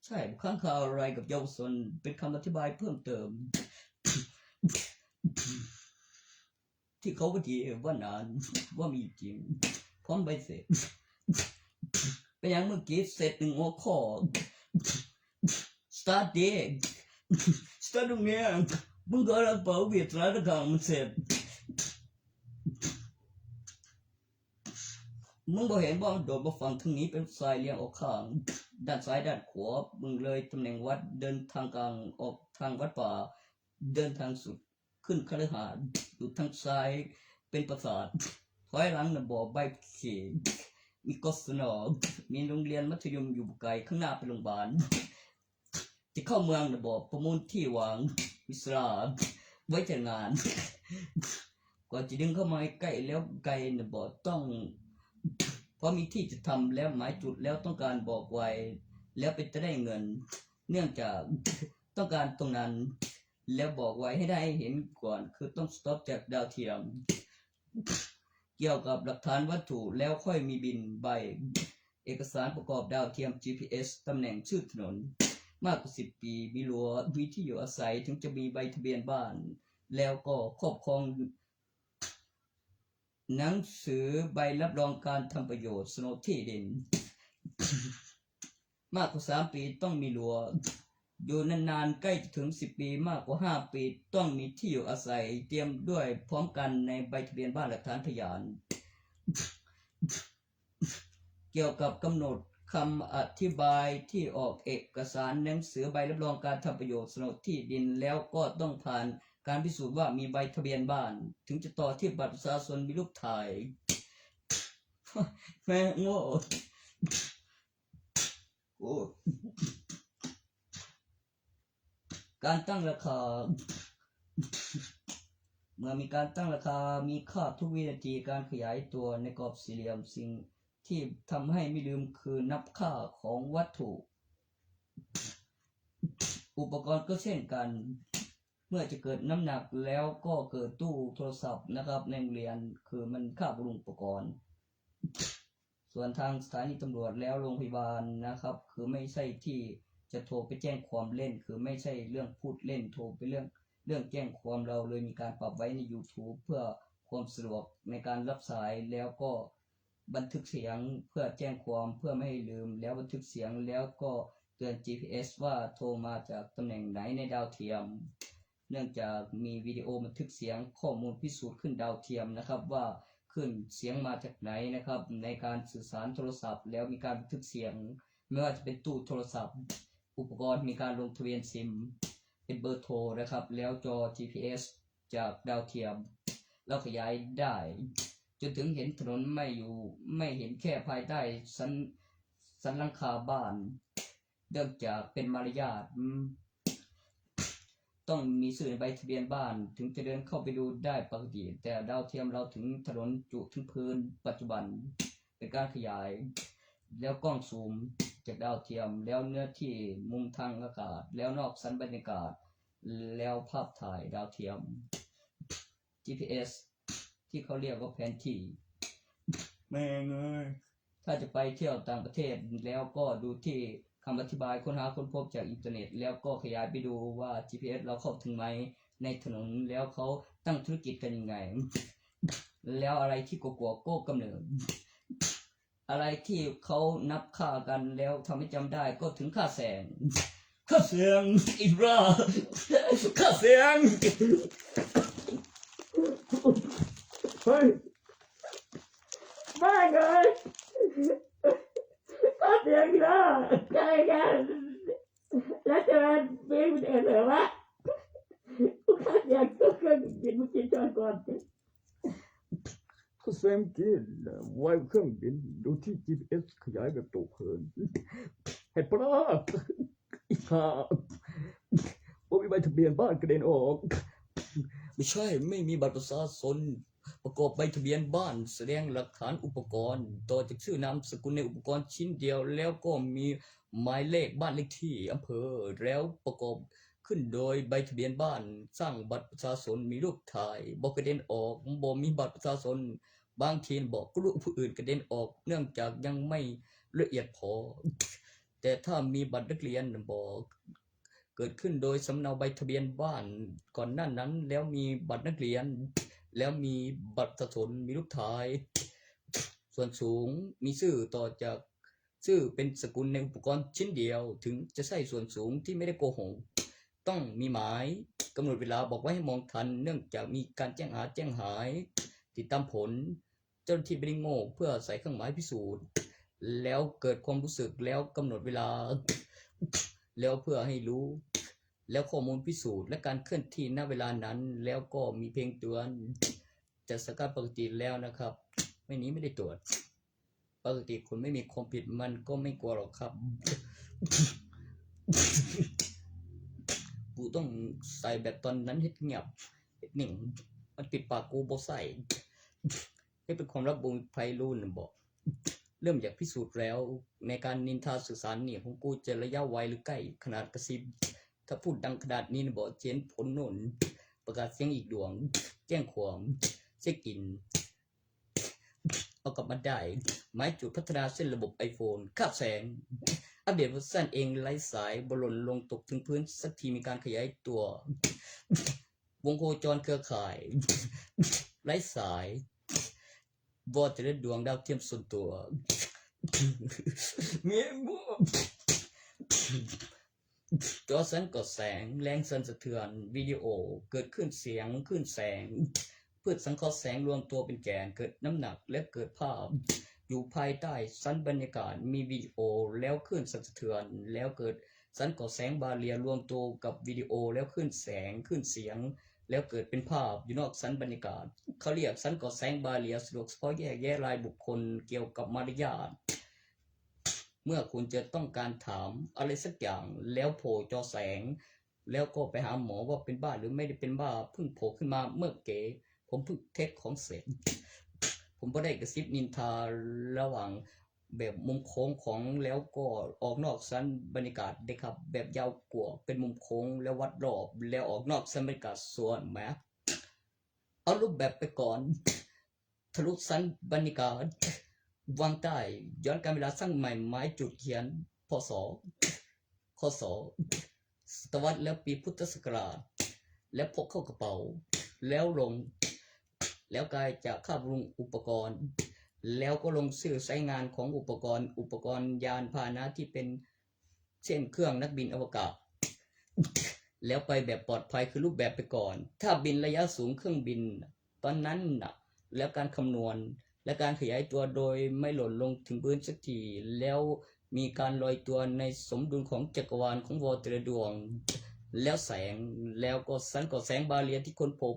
ໃຊ່ ຄ້າງຄາອະໄລກັບເຍົາວະຊົນ ເປັນຄຳອະທິບາຍເພີ່ມເຕີມ ທີ່ເຂົາບໍ່ດີວ່ານານ ວ່າມີຈິງ ພ້ອມໃບເສັດ. ເປັນຫຍັງມຶງກຣີດເສັດໜຶ່ງຫົວຂໍ້ ສະຕາດເດ ສະຕາດໂຮງຮຽນ ມຶງກໍລັກເປົ່າວຽດສະຫຼາຍຕະກາງມັນເສັດ. ມຶງບໍ່ເຫັນບໍ່? ໂດດມາຝັ່ງທາງນີ້ ເປັນສາຍລຽງອອກຂ້າງ ດ້ານຊ້າຍດ້ານຂວາ. ມຶງເລີຍຕຳແໜ່ງວັດ ເດີນທາງກາງອອກທາງວັດປ່າ ເດີນທາງສຸດຂຶ້ນຄະລືຫາດ ຢູ່ທາງຊ້າຍເປັນປາສາດ. ຖອຍຫຼັງນະບໍ່ ໃບເຂດ ມີ ກສນ ມີໂຮງຮຽນມັດທະຍົມຢູ່ບໍ່ໄກ ຂ້າງໜ້າເປັນໂຮງບານ. ຈະເຂົ້າເມືອງນະບໍ່ ປະມູນທີ່ວ່າງ ມີສາລາ ໄວ້ຈັດງານ. ກ່ອນຈະດຶງເຂົ້າມາໃກ້ແລ້ວ ໄກນະບໍ່ ຕ້ອງ ພໍມີທີ່ຈະທຳແລ້ວ ໝາຍຈຸດແລ້ວ ຕ້ອງການບອກໄວ ແລ້ວເປັນຕາໄດ້ເງິນ ເນື່ອງຈາກຕ້ອງການຕົງນັ້ນ ແລ້ວບອກໄວໃຫ້ໄດ້ເຫັນກ່ອນ ຄືຕ້ອງສະຕັອບຈາກດາວທຽມ. ກ່ຽວກັບຫຼັກຖານວັດຖຸແລ້ວຄ່ອຍມີບິນ ໃບເອກະສານປະກອບດາວທຽມ ຈີພີເອສ ຕຳແໜ່ງຊື່ຖະໜົນ ມາກກວ່າສິບປີ ມີຮົ້ວ ມີທີ່ຢູ່ອາໄສ ເຖິງຈະມີໃບທະບຽນບ້ານ ແລ້ວກໍຄອບຄອງໜັງສືໃບຮັບຮອງການທຳປະໂຫຍດໂສນດທີ່ດິນ. ມາກກວ່າສາມປີຕ້ອງມີຮົ້ວ ຢູ່ນານໆ ໃກ້ຈະເຖິງສິບປີ ມາກກວ່າຫ້າປີຕ້ອງມີທີ່ຢູ່ອາໄສ ຕຽມດ້ວຍພ້ອມກັນໃນໃບທະບຽນບ້ານ ຫຼັກຖານພະຍານ. ກ່ຽວກັບກຳນົດຄຳອະທິບາຍທີ່ອອກເອກະສານໜັງສືໃບຮັບຮອງການທຳປະໂຫຍດໂສນດທີ່ດິນ ແລ້ວກໍຕ້ອງຜ່ານການພິສູດວ່າມີໃບທະບຽນບ້ານ ເຖິງຈະຕໍ່ທຽບບັດປະຊາຊົນ ມີຮູບຖ່າຍ ແມ່ງໂງ່. ໂອ້ ການຕັ້ງລາຄາ ເມື່ອມີການຕັ້ງລາຄາ ມີຄ່າທຸກວິນາທີ. ການຂະຫຍາຍຕົວໃນກອບສີ່ຫຼ່ຽມ ສິ່ງທີ່ທຳໃຫ້ມີລືມຄືນັບຄ່າຂອງວັດຖຸ. ອຸປະກອນກໍເຊັ່ນກັນ ເມື່ອຈະເກີດນ້ຳໜັກແລ້ວກໍເກີດຕູ້ໂທລະສັບນະຄັບ ໃນໂຮງຮຽນ ຄືມັນຄ່າບໍລຸງອຸປະກອນ. ສ່ວນທາງສະຖານີຕຳຫຼວດແລ້ວໂຮງພະຍາບານນະຄັບ ຄືໄມ່ໃຊ່ທີ່ຈະໂທໄປແຈ້ງຄວາມເຫຼັ້ນ ຄືໄມ່ໃຊ່ເລື່ອງພູດເຫຼັ້ນ ໂທໄປເລື່ອງ ເລື່ອງແຈ້ງຄວາມ. ເຮົາເລີຍມີການປັບໄວ້ໃນຢູທູບ ເພື່ອຄວາມສະດວກໃນການຮັບສາຍ ແລ້ວກໍບັນທຶກສຽງເພື່ອແຈ້ງຄວາມ ເພື່ອໄມ່ໃຫ້ລືມ ແລ້ວບັນທຶກສຽງ ແລ້ວກໍເຕືອນຈີພີເອສວ່າໂທມາຈາກຕຳແໜ່ງໃດໃນດາວທຽມ. ເນື່ອງຈາກມີວິດີໂອບັນທຶກສຽງ ຂໍ້ມູນພິສູດຄື້ນດາວທຽມນະຄັບ ວ່າຄື້ນສຽງມາຈາກໃດນະຄັບ ໃນການສື່ສານໂທລະສັບ ແລ້ວມີການບັນທຶກສຽງ ແມ່ນວ່າຈະເປັນຕູ້ໂທລະສັບ ອຸປະກອນ ມີການລົງທະບຽນຊິມ ເປັນເບີໂທນະຄັບ ແລ້ວຈໍຈີພີເອສຈາກດາວທຽມ ແລ້ວຂະຫຍາຍໄດ້ຈົນເຖິງເຫັນຖະໜົນ ໄມ່ຢູ່ ໄມ່ເຫັນແຄ່ພາຍໃຕ້ສັນ ສັນຫຼັງຄາບ້ານ. ເນື່ອງຈາກເປັນມາລະຍາດ ອືມ ຕ້ອງມີຊື່ໃນໃບທະບຽນບ້ານ ເຖິງຈະເດີນເຂົ້າໄປດູໄດ້ປົກກະຕິ, ແຕ່ດາວທຽມເລົ່າເຖິງຖະໜົນຈຸເຖິງພື້ນປັດຈຸບັນ ເປັນການຂະຫຍາຍ ແລ້ວກ້ອງຊູມຈາກດາວທຽມ ແລ້ວເນື້ອທີ່ມຸມທາງອາກາດ ແລ້ວນອກສັນບັນຍາກາດ ແລ້ວພາບຖ່າຍດາວທຽມ ຈີພີເອສ ທີ່ເຂົາຮຽກວ່າແຜນທີ່. ແມ່ງເອີຍ ຖ້າຈະໄປທ່ຽວຕ່າງປະເທດ ແລ້ວກໍດູທີ່ຄຳອະທິບາຍຄົ້ນຫາຄົ້ນພົບຈາກອິນເຕີເນັດ ແລ້ວກໍຂະຫຍາຍໄປດູວ່າຈີພີເອສເຮົາເຂົ້າເຖິງໄໝໃນຖະໜົນ ແລ້ວເຂົາຕັ້ງທຸລະກິດກັນຍັງໄງ ແລ້ວອາໄລທີ່ກົວໆກໍກຳເນີດ ອາໄລທີ່ເຂົານັບຄ່າກັນແລ້ວທຳໃຫ້ຈຳໄດ້ກໍເຖິງຄ່າແສງ. ຄ່າແສງອີກລະ ຄ່າແສງ. ເຮີ້ຍ ແມ່ງເອີຍ ຄ່າແສງ Bro, ໃຈກັນ ແລ້ວຈະມາເປັນແບບວ່າ ກູຂາດຢາກຕົວເຄື່ອງບິນ ມຶງຄິດກ່ອນ. ຂະແສງຈີນ ໄວເຄື່ອງບິນ ດູທີ່ຈີພີເອັສຂະຫຍາຍແບບໂຕເພີ່ມ ໃຫ້ປະຫຼາດ ອີກຫ້າ ບໍ່ມີໃບທະບຽນບ້ານກະເດັນອອກ. ບໍ່ໃຊ່ ໄມ່ມີບັດປະຊາຊົນ ປະກອບໃບທະບຽນບ້ານ ສະແດງຫຼັກຖານອຸປະກອນ ຕໍ່ຈາກຊື່ນາມສະກຸນໃນອຸປະກອນຊິ້ນດຽວ ແລ້ວກໍມີໝາຍເລກບ້ານເລກທີ່ ອຳເພີ ແລ້ວປະກອບຂຶ້ນໂດຍໃບທະບຽນບ້ານ ສ້າງບັດປະຊາຊົນ ມີຮູບຖ່າຍ ບໍ່ກະເດັນອອກ ບໍ່ມີບັດປະຊາຊົນ ບາງທີບອກ ກໍຮູ້ຜູ້ອື່ນກະເດັນອອກ ເນື່ອງຈາກຍັງໄມ່ລະອຽດພໍ. ແຕ່ຖ້າມີບັດນັກຮຽນບອກ ເກີດຂຶ້ນໂດຍສຳເນົາໃບທະບຽນບ້ານກ່ອນໜ້ານັ້ນ ແລ້ວມີບັດນັກຮຽນ ແລ້ວມີບັດປະຊາຊົນ ມີຮູບຖ່າຍ ສ່ວນສູງ ມີຊື່ຕໍ່ຈາກຊື່ເປັນສະກຸນໃນອຸປະກອນຊິ້ນດຽວ ເຖິງຈະໃຊ້ສ່ວນສູງທີ່ໄມ່ໄດ້ໂກຫກ ຕ້ອງມີໝາຍກຳນົດເວລາບອກໄວ້ໃຫ້ມອງທັນ ເນື່ອງຈາກມີການແຈ້ງຫາແຈ້ງຫາຍ ຕິດຕາມຜົນ ເຈົ້າໜ້າທີ່ບໍ່ໄດ້ໂງ່ເພື່ອໃສ່ເຄື່ອງໝາຍພິສູດ ແລ້ວເກີດຄວາມຮູ້ສຶກ ແລ້ວກຳນົດເວລາ ແລ້ວເພື່ອໃຫ້ຮູ້ ແລ້ວຂໍ້ມູນພິສູດ ແລະ ການເຄື່ອນທີ່ ນະ ເວລານັ້ນ ແລ້ວກໍມີເພງເຕືອນ. ຈະສະກັດປົກກະຕິແລ້ວນະຄັບ ໄມ້ນີ້ໄມ່ໄດ້ຕວດ. ປົກກະຕິຄົນໄມ່ມີຄວາມຜິດມັນກໍໄມ່ກົວຫຼອກຄັບ. ກູຕ້ອງໃສ່ແບບຕອນນັ້ນ ເຮັດງຽບ ເຮັດໜິ່ງ ມັນປິດປາກກູບໍ່ໃສ່. ເຮັດເປັນຄວາມລັບ ບໍ່ມີໃຜຮູ້ນຳບໍ? ເລີ່ມຢາກພິສູດແລ້ວ ໃນການນິນທາສື່ສານນີ້ຂອງກູ ຈະໄລຍະໄວຫຼືໃກ້ ຂະໜາດກະຊິບ. ຖ້າພູດດັງຂະໜາດນີ້ນຳບໍ ຈະເຫັນຜົນໂນ່ນ ປະກາດສຽງອີກດວງ ແຈ້ງຄວາມ ເຊັກອິນ ເອົາກັບມາໄດ້. ໝາຍຈຸດພັດທະນາເຊັ່ນລະບົບໄອໂຟນ ຄາບແສງ ອັບເດດເວີຊັນເອງ ໄຮ້ສາຍ ບໍ່ຫຼົ່ນລົງຕົກເຖິງພື້ນສັກທີ ມີການຂະຫຍາຍຕົວ ວົງໂຄຈອນເຄືອຂ່າຍ ໄຮ້ສາຍ ວໍແຕ່ລະດວງ ດາວທຽມສ່ວນຕົວ ມີບໍ່? ຈໍສັ່ນກໍແສງ ແຮງສັ່ນສະເທືອນ ວິດີໂອ ເກີດຄື້ນສຽງ ຄື້ນແສງ ພືດສັງເຄາະແສງລວມຕົວເປັນແກນ ເກີດນ້ຳໜັກ ແລະ ເກີດພາບ ຢູ່ພາຍໃຕ້ຊັ້ນບັນຍາກາດ ມີວິດີໂອ ແລ້ວຄື້ນສັ່ນສະເທືອນ ແລ້ວເກີດ ສັງເຄາະແສງບາເຣຍລວມໂຕກັບວິດີໂອ ແລ້ວຄື້ນແສງ ຄື້ນສຽງ ແລ້ວເກີດເປັນພາບຢູ່ນອກຊັ້ນບັນຍາກາດ. ເຂົາລຽກສັງເຄາະແສງບາເຣຍ ສະດວກສະເພາະແຍກແຍະລາຍບຸກຄົນ ກ່ຽວກັບມາລະຍາດ. ເມື່ອຄຸນຈະຕ້ອງການຖາມອະໄລສັກຢ່າງ ແລ້ວໂພຈໍແສງ ແລ້ວກໍໄປຫາໝໍວ່າເປັນບ້າ ຫຼື ໄມ່ໄດ້ເປັນບ້າ. ເພິ່ງໂພຂຶ້ນມາເມື່ອເກ ຜົມເພິ່ງເທັດຂອງເສັດ. ຜົມບໍ່ໄດ້ກະຊິບນິນທາລະຫວ່າງ ແບບມຸມໂຄ້ງຂອງ ແລ້ວກໍອອກນອກຊັ້ນບັນຍາກາດເດ້ຄັບ ແບບຍາວກວ່າເປັນມຸມໂຄ້ງ ແລ້ວວັດລອບ ແລ້ວອອກນອກຊັ້ນບັນຍາກາດສ່ວນແມ. ເອົາຮູບແບບໄປກ່ອນ ທະລຸຊັ້ນບັນຍາກາດ ວາງໃຕ້ ຍ້ອນການເວລາສ້າງໃໝ່ ໝາຍຈຸດຂຽນ ພ.ສ. ຄ.ສ. ສະຕະວັດ ແລ້ວປີພຸດທະສັກກະລາດ ແລ້ວພົກເຂົ້າກະເປົາ ແລ້ວລົງ ແລ້ວກາຍຈາກຄາບລຸງອຸປະກອນ ແລ້ວກໍລົງຊື່ໃຊ້ງານຂອງອຸປະກອນ ອຸປະກອນຍານພາຫະນະທີ່ເປັນ ເຊັ່ນ ເຄື່ອງນັກບິນອະວະກາດ ແລ້ວໄປແບບປອດໄພ ຄືຮູບແບບໄປກ່ອນ. ຖ້າບິນໄລຍະສູງ ເຄື່ອງບິນ ຕອນນັ້ນນະ ແລ້ວການຄຳນວນ ແລະ ການຂະຫຍາຍຕົວໂດຍໄມ່ຫຼົ່ນລົງເຖິງພື້ນສັກທີ ແລ້ວມີການລອຍຕົວໃນສົມດຸນຂອງຈັກກະວານຂອງວໍແຕ່ລະດວງ ແລ້ວແສງ ແລ້ວກໍສັງເຄາະແສງບາເຣຍທີ່ຄົ້ນພົບ.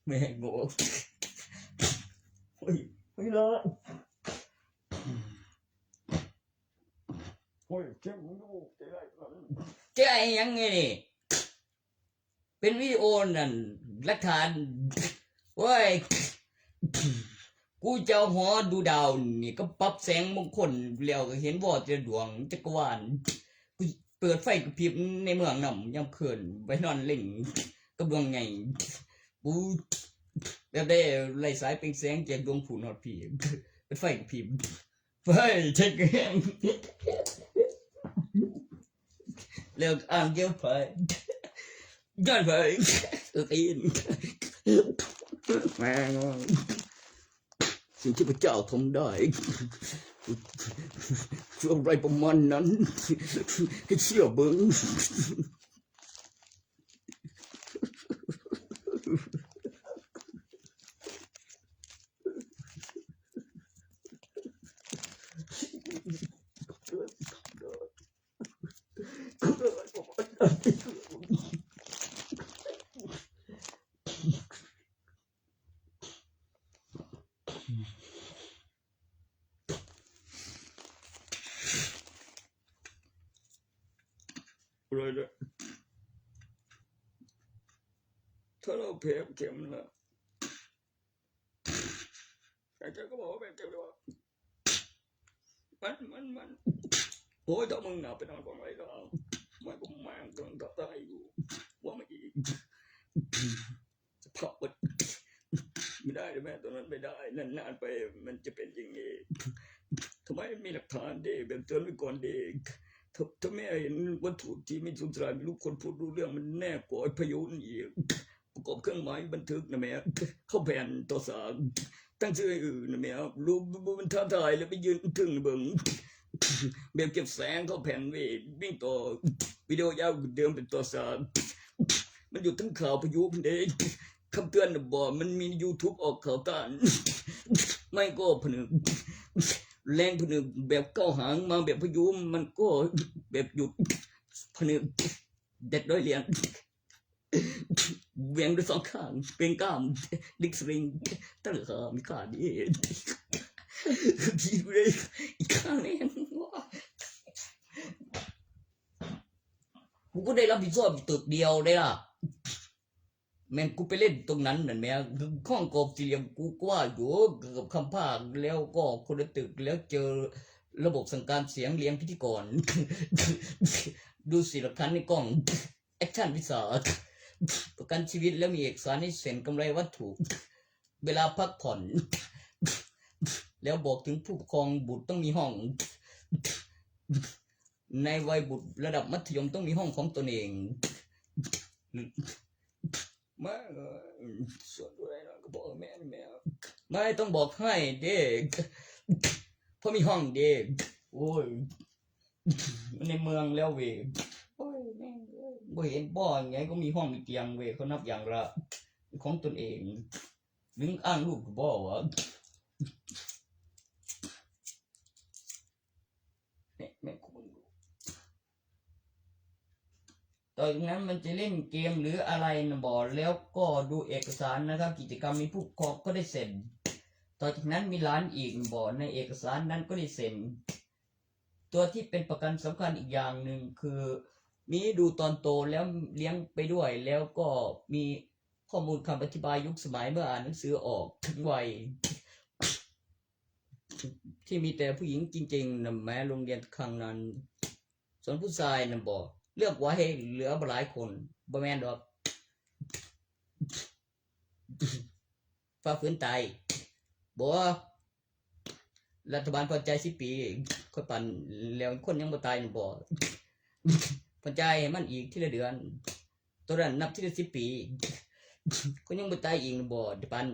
ແມ່ງໂງ່ ໂອ້ຍ ໂອ້ຍ ລະ ໂອ້ຍ ເຈັບ ເຈັບ ເຈັບຫຍັງນີ້? ເປັນວິດີໂອນັ້ນ ຫຼັກຖານ. ໂອ້ຍ ກູຈະເອົາຫໍດູດາວນີ້ ກະປັບແສງມົງຄົນ ແລ້ວກະເຫັນວໍແຕ່ລະດວງຈັກກະວານ. ກູເປີດໄຟກະພິບໃນເມືອງນຳ ຍາມຄືນ ໄປນອນເລັງກັບດວງໃຫຍ່. ກູແບບໄດ້ໄລ່ສາຍເປັງແສງຈາກດວງພຸ້ນຮອດພີ້ ເປີດໄຟກະພິບ. ໄປເຊັກແຮງ ແລ້ວອ່າງກ່ຽວໄຟ ຍ້ອນໄຟ ຕີນ ແມ່ງ ສິ່ງທີ່ພະເຈົ້າທຳໄດ້ ເພື່ອອະໄລປະມານນັ້ນ ໃຫ້ເຊື່ອເບິ່ງ. ບໍ່ໄດ້ເດີ້ ຖ້າລາວແພ້ເຂັມລະ ແຕ່ເຈົ້າກໍບອກວ່າແມ່ນເຈົ້າເດ້ວ່າ ມັນ ມັນ ມັນ ໂອ້ຍ ຖ້າມຶງໜາວໄປນອນກອງໄວ້ກໍ ມັນກໍມາກຳລັງຕາຍຢູ່ ວ່າມັນອີກ ສະພາບມັນ ໄມ່ໄດ້ແມ່ ຕົວນັ້ນໄມ່ໄດ້ ນານໆໄປມັນຈະເປັນຢ່າງນີ້ ທຳໄມມີຫຼັກຖານເດ ແບບເຕືອນໄວ້ກ່ອນເດ ຖ້າ ຖ້າແມ່ເຫັນວັດຖຸທີ່ມີສົງໄສ ມີຮູບຄົນ ຜູ້ຮູ້ເລື່ອງ ມັນແນບກວ່າພະຍານອີກ ປະກອບເຄື່ອງໝາຍບັນທຶກນະແມ່ ເຂົ້າແຜ່ນຕໍ່ສາກ ຕັ້ງຊື່ໃຫ້ອື່ນນະແມ່ ລວມ ມັນທ້າທາຍ ແລ້ວໄປຢືນເທິງເບິ່ງ ແບບເກັບແສງເຂົ້າແຜ່ນເວ ວິ່ງຕໍ່ວິດີໂອຍາວເດີມເປັນຕໍ່ສາກ ມັນຢູ່ເທິງຂ່າວພະຍຸພຸ້ນເດ້ ຄຳເຕືອນນະບໍ ມັນມີຢູທູບອອກຂ່າວຕ້ານ ໄມ້ກໍຜະນຶກ ແລງຜະນຶກແບບເກົ້າຫາງ ມາແບບພະຍຸ ມັນກໍແບບຢຸດ ຜະນຶກ ເດັດດ້ອຍລຽນ ແຫວ່ງດ້ວຍສອງຂ້າງ ເປັ່ງກ້າມ ດິກສະລິງ ຕະຫຼາມີຄ່າດີ ທີ່ເລີຍອີກຂ້າງໜຶ່ງ ກູກໍໄດ້ຮັບຜິດຊອບຕຶກດຽວເດ້ລະ ແມ່ນກູໄປຫຼິ້ນຕົງນັ້ນນັ້ນແໝ່ ຫ້ອງກອບສີ່ຫຼ່ຽມ ກູກະວ່າຢູ່ເກືອບຄຳພາກ ແລ້ວກໍຄົນລະຕຶກ ແລ້ວເຈີລະບົບສັ່ງການສຽງລຽນພິທີກອນ ດູຊິຫຼັກຖານໃນກ້ອງ ແອັກຊັນວິຊາ ປະກັນຊີວິດ ແລ້ວມີເອກະສານໃຫ້ເຊັນ ກຳໄລວັດຖຸ ເວລາພັກຜ່ອນ ແລ້ວບອກເຖິງຜູ້ປົກຄອງ ບຸດຕ້ອງມີຫ້ອງ ໃນໄວບຸດລະດັບມັດທະຍົມຕ້ອງມີຫ້ອງຂອງຕົນເອງ ມາ ສ່ວນຜູ້ໃດນອນກັບພໍ່ກັບແມ່ນີ້ແມ່ ມາ ຕ້ອງບອກໃຫ້ເດ້ ພໍ່ມີຫ້ອງເດ້ ໂອ້ຍ ໃນເມືອງແລ້ວເວີຍ ໂອ້ຍ ແມ່ງເອີຍ ບໍ່ເຫັນບໍ່ ຫຍັງກໍມີຫ້ອງມີຕຽງເວີຍ ເຂົານັບຢ່າງລະ ຂອງຕົນເອງ ມຶງອ້າງລູກຢູ່ບໍ່ວະ ແມ່ ແມ່ ต่อจากนั้นมันจะเล่นเกมหรืออะไรนะบ่ แล้วก็ดูเอกสารนะครับ กิจกรรมมีผู้ปกครองก็ได้เซ็น ต่อจากนั้นมีหลานอีกนะบ่ ในเอกสารนั้นก็ได้เซ็น ตัวที่เป็นประกันสำคัญอีกอย่างหนึ่งคือ มีดูตอนโตแล้วเลี้ยงไปด้วย แล้วก็มีข้อมูลคำอธิบายยุคสมัยเมื่ออ่านหนังสือออกถึงวัย ที่มีแต่ผู้หญิงจริงๆ นะแม้โรงเรียนครั้งนั้น ส่วนผู้ชายนะบ่ เลือกไว้ให้เหลือบ่หลายคน บ่แม่นดอก ฝ่าฝืนตาย บ่ รัฐบาลผ่อนจ่ายสิบปี ค่อยปั่น แล้วคนยังบ่ตายนะบ่ ผ่อนจ่ายให้มันอีกทีละเดือน โตนั้นนับทีละสิบปี คนยังบ่ตายอีกบ่ เดี๋ยวปัน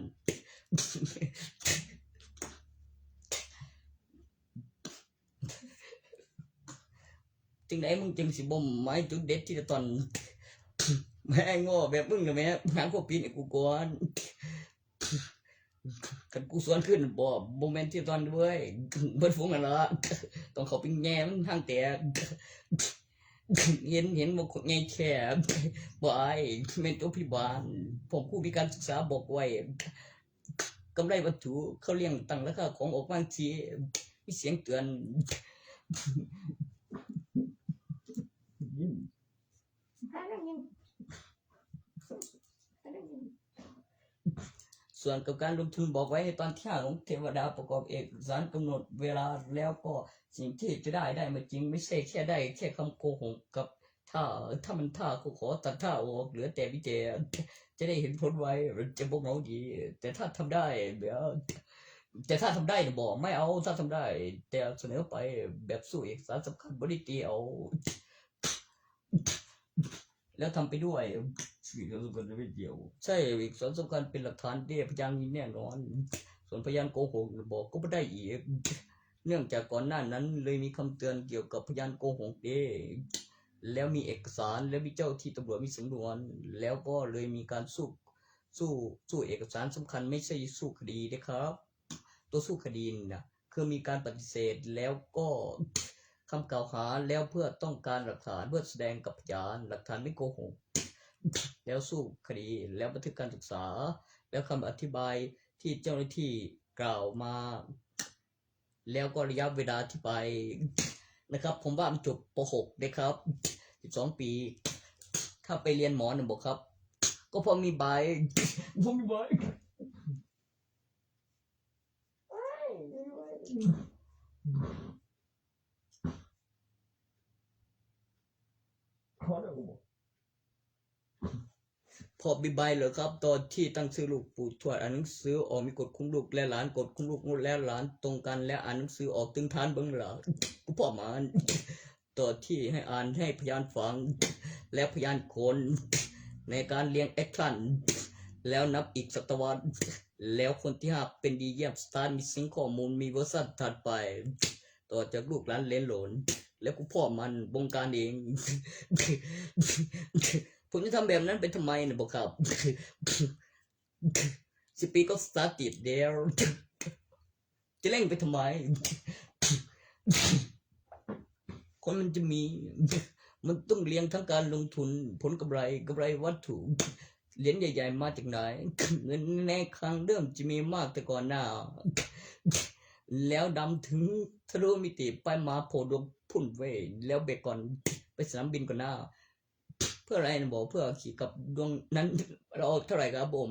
จั่งใดมึงจั่งสิบ่หมายจุดเด็ดทีละตอน แม่งโง่แบบมึงน่ะแม่ หาพวกปีนให้กูก่อน คันกูสวนคืนบ่ บ่แม่นทีละตอนเว้ย เบิดฝูงนั่นล่ะ ต้องเข้าไปแย่มันทางแตก เห็น เห็นบ่ใหญ่แท้ บ่อาย แม่นตัวพิบาล พวกกูมีการศึกษาบอกไว้ กำไรวัตถุ เขาเรียกตั้งราคาของออกมาสิ มีเสียงเตือน ส่วนกับการลงทุนบอกไว้ให้ตอนที่ห้า ของเทวดาประกอบเอกสารกำหนดเวลาแล้วก็สิ่งที่จะได้ ได้มาจริง ไม่ใช่แค่ได้แค่คำโกหกกับท่า ถ้ามันท่าก็ขอตัดท่าออก เหลือแต่มีแต่จะได้เห็นผลไว จะบ่เหงาดี แต่ถ้าทำได้ เดี๋ยว แต่ถ้าทำได้เนี่ยบอกไม่เอา ถ้าทำได้ แต่เสนอไปแบบสู้เอกสารสำคัญ บ่ได้ตีเอา แล้วทำไปด้วย ใช่ เอกสารสำคัญเป็นหลักฐานเด้ พยานมีแน่นอน ส่วนพยานโกหกบอกก็บ่ได้อีก เนื่องจากก่อนหน้านั้นเลยมีคำเตือนเกี่ยวกับพยานโกหกเด้ แล้วมีเอกสาร แล้วมีเจ้าที่ตำรวจมีสำนวน แล้วก็เลยมีการสู้ สู้ สู้เอกสารสำคัญ ไม่ใช่สู้คดีนะครับ ตัวสู้คดีนี่นะ คือมีการปฏิเสธ แล้วก็ ຄຳກ່າວຫາ ແລ້ວເພື່ອຕ້ອງການຫຼັກຖານ ເພື່ອສະແດງກັບພະຍານ ຫຼັກຖານໄມ່ໂກຫົກ ແລ້ວສູ້ຄະດີ ແລ້ວບັນທຶກການສຶກສາ ແລ້ວຄຳອະທິບາຍທີ່ເຈົ້າໜ້າທີ່ກ່າວມາ ແລ້ວກໍໄລຍະເວລາທີ່ໄປນະຄັບ ຜົມວ່າມັນຈົບ ປໍຫົກເດ້ຄັບ ສິບສອງປີ ຖ້າໄປຮຽນໝໍນັ້ນບໍຄັບ ກໍພໍມີໃບ ບໍ່ມີໃບ ພໍມີໃບເລີຍຄັບ ຕອນທີ່ຕັ້ງຊື່ລູກປູກທວດ ອ່ານໜັງສືອອກ ມີກົດຄຸມລູກແລະຫຼານ ກົດຄຸມລູກແລະຫຼານຕົງກັນ ແລ້ວອ່ານໜັງສືອອກ ຕຶງທ່ານເບິ່ງລະ ຜູ້ພໍ່ມານ ຕອນທີ່ໃຫ້ອ່ານໃຫ້ພະຍານຟັງ ແລະພະຍານຄົນ ໃນການລຽງແອັກຊັນ ແລ້ວນັບອີກສະຕະວັດ ແລ້ວຄົນທີ່ຮັກເປັນດີຢ້ຽມ ສະຕາດ ມີສິ່ງຂໍ້ມູນ ມີເວີຊັນຖັດໄປ ຕໍ່ຈາກລູກຫຼານເລນໂຫຼນ ແລ້ວຜູ້ພໍ່ມານບົງການເອງ ຜົມຈະທຳແບບນັ້ນໄປທຳໄມນະບໍຄັບ? Speak of started there ຈະເລັ່ງໄປທຳໄມ? ຄົນມັນຈະມີ ມັນຕ້ອງລຽງທັງການລົງທຶນ, ຜົນກຳໄລ, ກຳໄລວັດຖຸ, ຫຼຽນໃຫຍ່ໆມາຈາກໃນ? ເງິນໃນຄັງເລີ່ມຈະມີມາກແຕ່ກ່ອນໜ້າ ແລ້ວດຳເຖິງທະລຸມິຕິ ໄປມາໂພດົກພຸ້ນເວີຍ ແລ້ວເບກກ່ອນ ໄປສະໜາມບິນກ່ອນໜ້າ. ເພື່ອອະໄລນະບໍ? ເພື່ອຂີ່ກັບດວງນັ້ນ ລະອອກເທົ່າໃດກໍບໍ່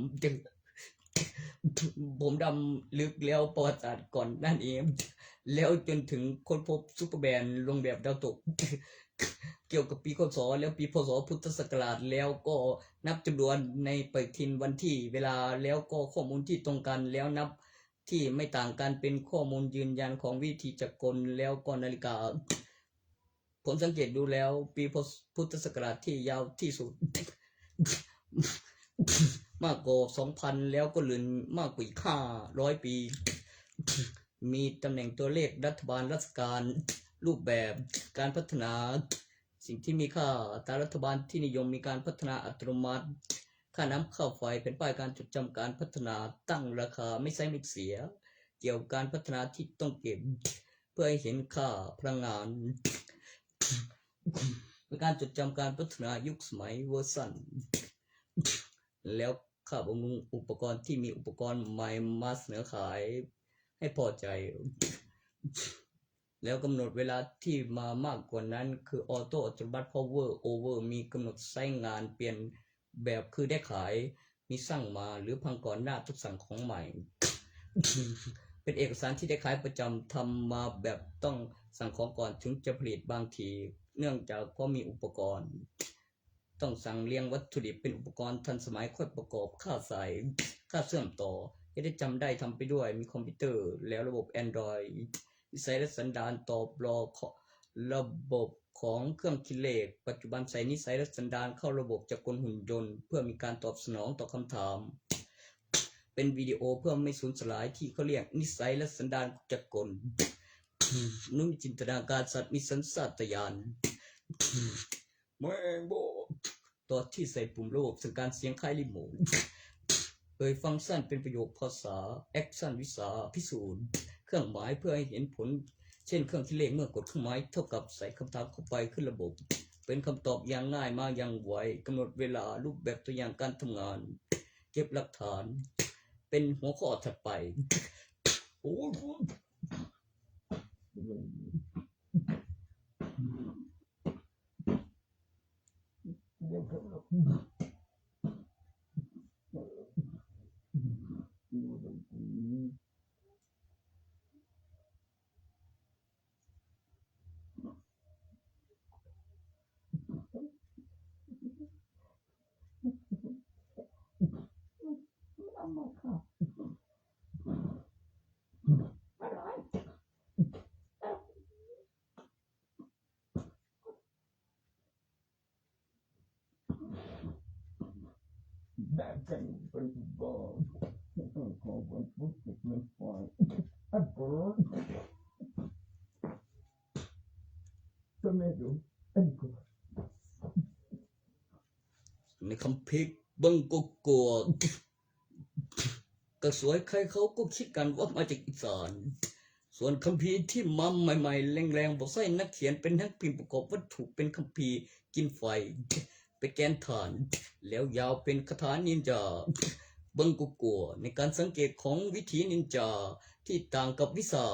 ຜົມດຳເລິກແລ້ວປະຫວັດສາດກ່ອນນັ້ນເອງ ແລ້ວຈົນເຖິງຄົ້ນພົບຊຸບເປີແມນລົງແບບດາວຕົກ ກ່ຽວກັບປີ ຄ.ສ. ແລ້ວປີ ພ.ສ. ພຸດທະສັກກະລາດ ແລ້ວກໍນັບຈຳນວນໃນປະຕິທິນ ວັນທີ ເວລາ ແລ້ວກໍຂໍ້ມູນທີ່ຕົງກັນ ແລ້ວນັບທີ່ໄມ່ຕ່າງກັນ ເປັນຂໍ້ມູນຢືນຢັນຂອງວິທີຈັກກົນ ແລ້ວກໍນາລິກາ. ຜົມສັງເກດດູແລ້ວ ປີ ພ.ສ. ພຸດທະສັກກະລາດທີ່ຍາວທີ່ສຸດ ມາກກວ່າສອງພັນ ແລ້ວກໍເລື່ອນມາກກວ່າອີກຫ້າຮ້ອຍປີ ມີຕຳແໜ່ງຕົວເລກລັດຖະບານ, ລາຊະການ, ຮູບແບບການພັດທະນາ, ສິ່ງທີ່ມີຄ່າ, ຕາລັດຖະບານທີ່ນິຍົມມີການພັດທະນາອັດຕະໂນມັດ, ຄ່ານ້ຳຄ່າໄຟ, ແຜນປ້າຍການຈົດຈຳການພັດທະນາ, ຕັ້ງລາຄາໄມ່ໃຊ້ໄມ່ເສຍ, ກ່ຽວກັບການພັດທະນາທີ່ຕ້ອງເກັບ ເພື່ອໃຫ້ເຫັນຄ່າພະລັງງານ ເປັນການຈົດຈຳການພັດທະນາຍຸກສະໄໝເວີຊັນ ແລ້ວຄ່າບຳລຸງອຸປະກອນທີ່ມີອຸປະກອນໃໝ່ມາສະເໜີຂາຍໃຫ້ພໍໃຈ ແລ້ວກຳນົດເວລາທີ່ມາມາກກວ່ານັ້ນ ຄື Auto Autonomous Power Over ມີກຳນົດໃຊ້ງານປ່ຽນ ແບບຄືໄດ້ຂາຍ ມີສັ່ງມາ ຫຼື ພັງກ່ອນໜ້າຕ້ອງສັ່ງຂອງໃໝ່ ເປັນເອກະສານທີ່ໄດ້ຂາຍປະຈຳ ທຳມາແບບຕ້ອງສັ່ງຂອງກ່ອນເຖິງຈະຜະລິດ ບາງທີເນື່ອງຈາກຄວາມມີອຸປະກອນ ຕ້ອງສັ່ງລຽງວັດຖຸດິບເປັນອຸປະກອນທັນສະໄໝ ຄ່ອຍປະກອບ ຄ່າສາຍ ຄ່າເຊື່ອມຕໍ່ ເຮັດໃຫ້ຈຳໄດ້ ທຳໄປດ້ວຍ ມີຄອມພິວເຕີ ແລ້ວລະບົບ Android ນິໄສ ແລະ ສັນດານຕອບລໍ ລະບົບຂອງເຄື່ອງຄິດເລກ ປັດຈຸບັນໃສ່ນິໄສ ແລະ ສັນດານເຂົ້າລະບົບຈັກກົນຫຸ່ນຍົນ ເພື່ອມີການຕອບສະໜອງຕໍ່ຄຳຖາມ ເປັນວິດີໂອເພື່ອໄມ່ສູນສະຫຼາຍ ທີ່ເຂົາລຽກນິໄສ ແລະ ສັນດານຈັກກົນ ມະນຸດມີຈິນຕະນາການ ສັດມີສັນຊາດຕະຍານ ແມ່ນບໍ່? ຕອນທີ່ໃສ່ປຸ່ມລະບົບສັ່ງການສຽງຄ້າຍຣີໂມດ ເອີ່ຍຟັງຊັນເປັນປະໂຫຍກພາສາ ແອັກຊັນ ວິຊາພິສູດ ເຄື່ອງໝາຍເພື່ອໃຫ້ເຫັນຜົນ ເຊັ່ນ ເຄື່ອງຄິດເລກ ເມື່ອກົດເຄື່ອງໝາຍເທົ່າກັບ ໃສ່ຄຳຖາມເຂົ້າໄປຄືລະບົບ ເປັນຄຳຕອບຢ່າງງ່າຍມາຢ່າງໄວ ກຳນົດເວລາ ຮູບແບບຕົວຢ່າງການທຳງານ ເກັບຫຼັກຖານ ເປັນຫົວຂໍ້ຖັດໄປ ໂອ້ຍ ໃນຄຳພິກເບິ່ງກົວໆ ກະສວຍໃຄເຂົາກໍຄິດກັນວ່າມາຈາກອີສານ ສ່ວນຄຳພີທີ່ມາໃໝ່ໆ ແລງໆ ບໍ່ໃຊ້ນັກຂຽນເປັນແຮງພິມ ປະກອບວັດຖຸເປັນຄຳພີກິນໄຟ ເປັນແກນຖ່ານ ແລ້ວຍາວເປັນຄາຖານິນຈາ. ເບິ່ງກໍກົວໃນການສັງເກດຂອງວິຖີນິນຈາທີ່ຕ່າງກັບວິຊາ.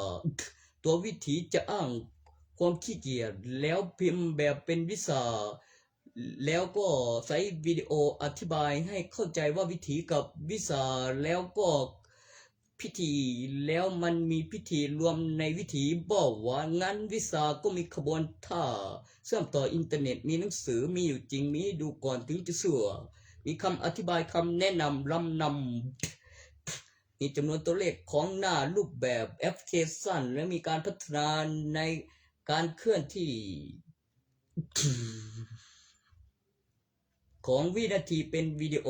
ຕົວວິຖີຈະອ້າງຄວາມຂີ້ກຽດ ແລ້ວພິມແບບເປັນວິຊາ ແລ້ວກໍໃຊ້ວິດີໂອອະທິບາຍໃຫ້ເຂົ້າໃຈວ່າວິຖີກັບວິຊາ ແລ້ວກໍພິທີ ແລ້ວມັນມີພິທີລວມໃນວິຖີ. ບໍ່ວ່າງານວິຊາກໍມີຂະບວນທ່າເຊື່ອມຕໍ່ອິນເຕີເນັດ, ມີໜັງສື, ມີຢູ່ຈິງ, ມີໃຫ້ດູກ່ອນເຖິງຈະເຊື່ອ, ມີຄຳອະທິບາຍ, ຄຳແນະນຳ, ລຳນຳ, ມີຈຳນວນຕົວເລກຂອງໜ້າ, ຮູບແບບແອັບພລິເຄຊັນ ແລະ ມີການພັດທະນາໃນການເຄື່ອນທີ່ ຂອງວິນາທີເປັນວິດີໂອ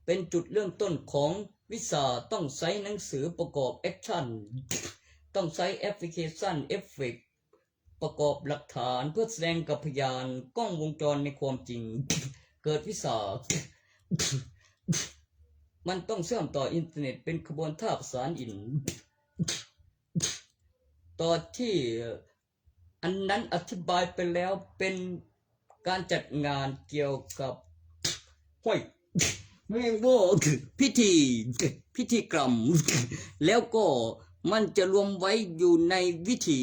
ເປັນຈຸດເລີ່ມຕົ້ນຂອງວິຊາ. ຕ້ອງໃຊ້ໜັງສືປະກອບແອັກຊັນ, ຕ້ອງໃຊ້ແອັບພລິເຄຊັນເອັບເຟັກປະກອບຫຼັກຖານເພື່ອສະແດງກັບພະຍານກ້ອງວົງຈອນໃນຄວາມຈິງເກີດວິຊາ. ມັນຕ້ອງເຊື່ອມຕໍ່ອິນເຕີເນັດເປັນຂະບວນທ່າປະສານອິນ ຕອນທີ່ ອັນນັ້ນອະທິບາຍໄປແລ້ວ ເປັນການຈັດງານກ່ຽວກັບ ຫ້ວຍ ແມ່ນບໍ່ ພິທີ ພິທີກຳ ແລ້ວກໍມັນຈະລວມໄວ້ຢູ່ໃນວິທີ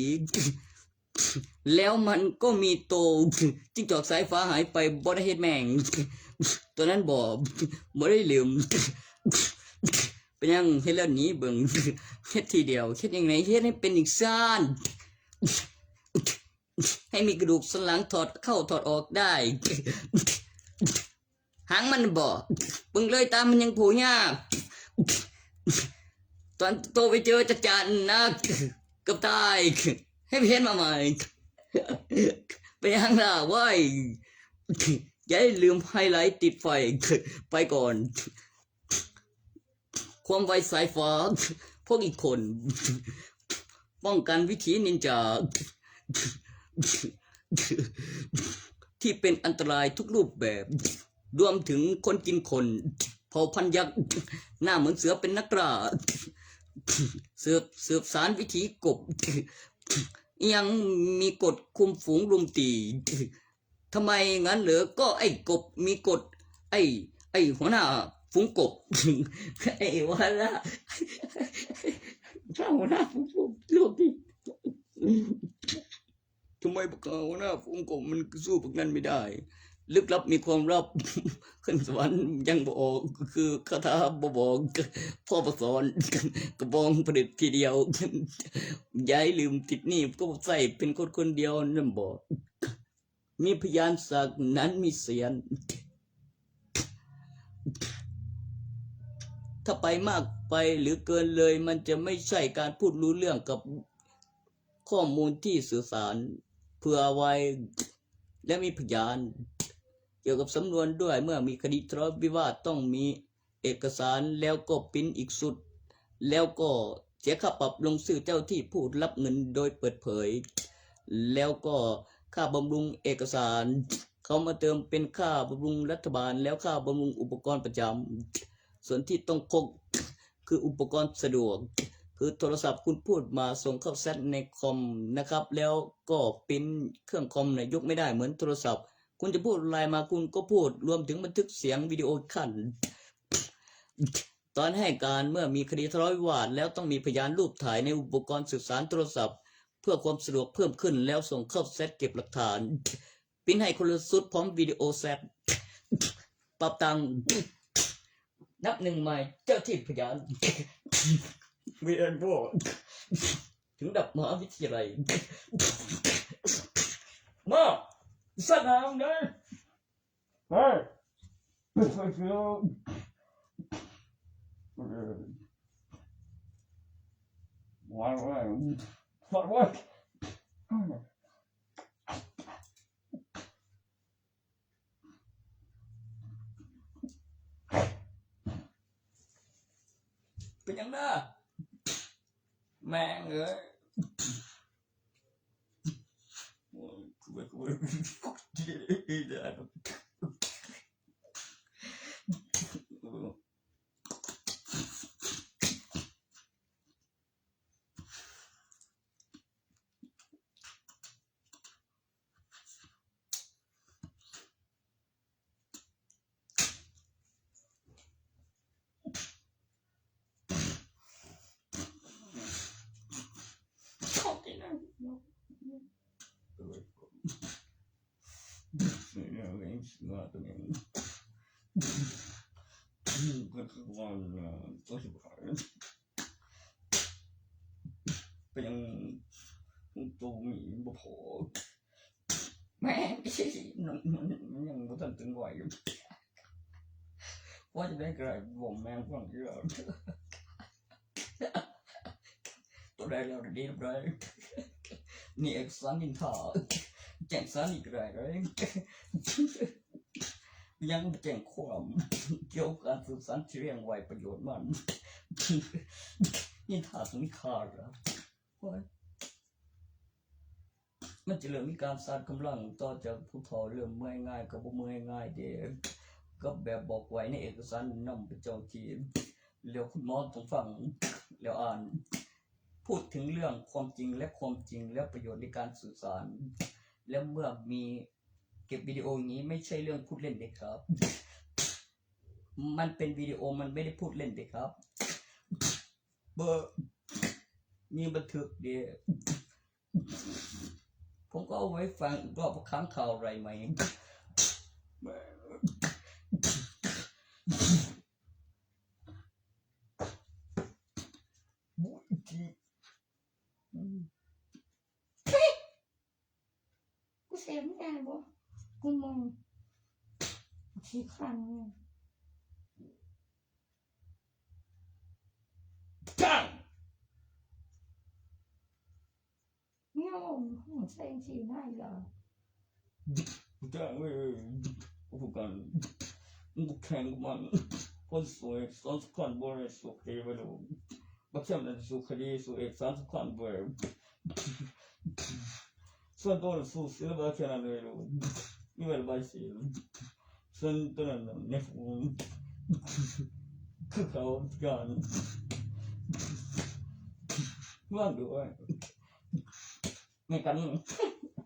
ແລ້ວມັນກໍມີໂຕຈິ້ງຈອກສາຍຟ້າຫາຍໄປ ບໍ່ໄດ້ເຮັດແມ່ງ ຕົວນັ້ນບໍ່ ບໍ່ໄດ້ລືມ. ເປັນຫຍັງເຮັດແລ້ວໜີເບິ່ງ ເຮັດທີດຽວ ເຮັດຫຍັງໃນເຮັດໃຫ້ເປັນຈັ່ງຊັ້ນ ໃຫ້ມີກະດູກສັນຫຼັງຖອດເຂົ້າຖອດອອກໄດ້ ຫາງມັນບໍ່ ເບິ່ງເລີຍຕາມັນຍັງໂຜຍາ ຕອນໂຕໄປເຈີຈັດຈານນະ ເກືອບຕາຍ ໃຫ້ເຫັນມາໃໝ່ ເປັນຫຍັງລະ ເວີຍ ຢ່າລືມໄຮໄລຕິດໄຟ ໄປກ່ອນ ຄວາມໄວສາຍຟ້າ ພວກອີກຄົນ ປ້ອງກັນວິຖີນິນຈາ ທີ່ເປັນອັນຕະລາຍທຸກຮູບແບບ ລວມເຖິງຄົນກິນຄົນ ເຜົ່າພັນຍັກ ໜ້າເໝືອນເສືອເປັນນັກລ່າ ສືບ ສືບສານວິຖີກົບ ຍັງມີກົດຄຸມຝູງລຸມຕີ ທຳໄມ ນັ້ນເຫຼືອ ກໍໄອ້ກົບມີກົດ ໄອ້ ໄອ້ຫົວໜ້າຝູງກົບ ໄອ້ຫົວໜ້າ ຫົວໜ້າຝູງກົບ ລູກນີ້ ທຳໄມບັກຫົວໜ້າຝູງກົບມັນສູ້ບັກນັ້ນໄມ່ໄດ້? ລຶກລັບມີຄວາມລັບ ຂຶ້ນສະຫວັນຍັງບໍ່ອອກ ຄືຄາຖາບໍ່ບອກ ພໍ່ບໍ່ສອນ ກະບອງຜະລິດທີດຽວ ຢ່າໃຫ້ລືມ ຕິດໜີ້ກໍໃຊ້ເປັນຄົນຄົນດຽວນັ້ນບໍ່? ມີພະຍານສາກນັ້ນມີສຽນ ຖ້າໄປມາກໄປຫຼືເກີນເລີຍ ມັນຈະໄມ່ໃຊ່ການພູດຮູ້ເລື່ອງກັບຂໍ້ມູນທີ່ສື່ສານເພື່ອໄວ້ ແລະ ມີພະຍານກ່ຽວກັບສຳນວນດ້ວຍ. ເມື່ອມີຄະດີທະເລາະວິວາດຕ້ອງມີ ເອກະສານ ແລ້ວກໍປຣິ້ນອີກຊຸດ ແລ້ວກໍເສຍຄ່າປັບລົງຊື່ເຈົ້າໜ້າທີ່ຜູ້ຮັບເງິນໂດຍເປີດເຜີຍ ແລ້ວກໍຄ່າບຳລຸງເອກະສານ ເຂົ້າມາເຕີມເປັນຄ່າບຳລຸງລັດຖະບານ ແລ້ວຄ່າບຳລຸງອຸປະກອນປະຈຳ ສ່ວນທີ່ຕ້ອງພົກຄືອຸປະກອນສະດວກ ຄືໂທລະສັບ ຄຸນພູດມາສົ່ງເຂົ້າແຊັດໃນຄອມນະຄັບ ແລ້ວກໍປຣິ້ນ ເຄື່ອງຄອມນະຍົກໄມ່ໄດ້ເໝືອນໂທລະສັບ ຄຸນຈະພູດໄລນ໌ມາ ຄຸນກໍພູດ ລວມເຖິງບັນທຶກສຽງວິດີໂອຂັ້ນ ຕອນໃຫ້ການ ເມື່ອມີຄະດີທະເລາະວິວາດແລ້ວ ຕ້ອງມີພະຍານຮູບຖ່າຍໃນອຸປະກອນສື່ສານໂທລະສັບ ເພື່ອຄວາມສະດວກເພີ່ມຂຶ້ນ ແລ້ວສົ່ງເຂົ້າແຊັດເກັບຫຼັກຖານ ປຣິ້ນໃຫ້ຄົນລະຊຸດ ພ້ອມວິດີໂອແຊັດ ປັບຕັ້ງ ນັບໜຶ່ງໃໝ່ ເຈົ້າທີ່ພະຍານ ເວນບອກ ເຖິງລະດັບມະຫາວິທະຍາໄລ ມາ ສະໜາມເດີ ເຮີ້ຍ ເປັນໄປເທື່ອ ເປັນຫຍັງນະ ແມ່ງເອີຍ ເ ກໍຍັງໂຕມີບໍ່ພໍ ແມ່ງ ມັນ ມັນ ມັນຍັງບໍ່ທັນເຕັມຮ້ອຍຢູ່ ວ່າຈະໄດ້ກະໄດ້ ບໍ່ແມ່ນຟັງເທື່ອ ຕົວໃດແລ້ວດີໄດ້ ນີ້ເອກະສານນິນທາ ແຈ້ງສານນີ້ກະໄດ້ເດ້ ຍັງແຈ້ງຄວາມກ່ຽວກັບການສື່ສານທີ່ລ້ຽງໄວ້ປະໂຫຍດມັນ ນິນທາສຸນິຄາລະ ໂອ້ຍ ມັນຈະເລີ່ມມີການຊາດກຳລັງຕໍ່ຈາກຜູ້ເຖົ້າ ເລີ່ມເມື່ອຍງ່າຍ ກໍບໍ່ເມື່ອຍງ່າຍເດ້ ກໍແບບບອກໄວ້ໃນເອກະສານນຳໄປເຈົ້າທີ່ ແລ້ວຄຸນໝໍຕ້ອງຟັງ ແລ້ວອ່ານ ພູດເຖິງເລື່ອງຄວາມຈິງ ແລະ ຄວາມຈິງ ແລະ ປະໂຫຍດໃນການສື່ສານ ແລະ ເມື່ອມີເກັບວິດີໂອຢ່າງນີ້ ໄມ່ໃຊ່ເລື່ອງພູດເລ່ນເດ້ຄັບ ມັນເປັນວິດີໂອ ມັນໄມ່ໄດ້ພູດເລ່ນເດ້ຄັບ ເບີ ມີບັນທຶກເດ້ ຜົມກໍເອົາໄວ້ຟັງອີກຮອບວ່າຄ້າງຄາໄດ້ໄໝ. ກູເສບແມ່ນບໍ່? ກູມອງຂີ້ຄັນແມ່ນ. ຈ້າງ! ເຫງົ້າ ຫ້ອງໃສ່ຈັ່ງຊີ້ນາຍລະ. ຈ້າງເວີຍ ຜູ້ການ ມຶງແຂ່ງກັບມັນ ຄົນສວຍສາມສິບຂັ້ນບໍ່ໄດ້ສຸກເອໄວ້ໂລດ ບັກແຊມນັ້ນສຸກຄະດີ ສຸກເອກສາມສິບຂັ້ນເວີຍ. ສ່ວນໂຕນັ້ນສູ້ສິລະບາແຄ່ນັ້ນເລີຍ ມີແຕ່ລະບາຍສີ ສ່ວນໂຕນັ້ນແນວ ຄືເຂົາການ ລອງດູເວີຍ ແມ່ນກັນ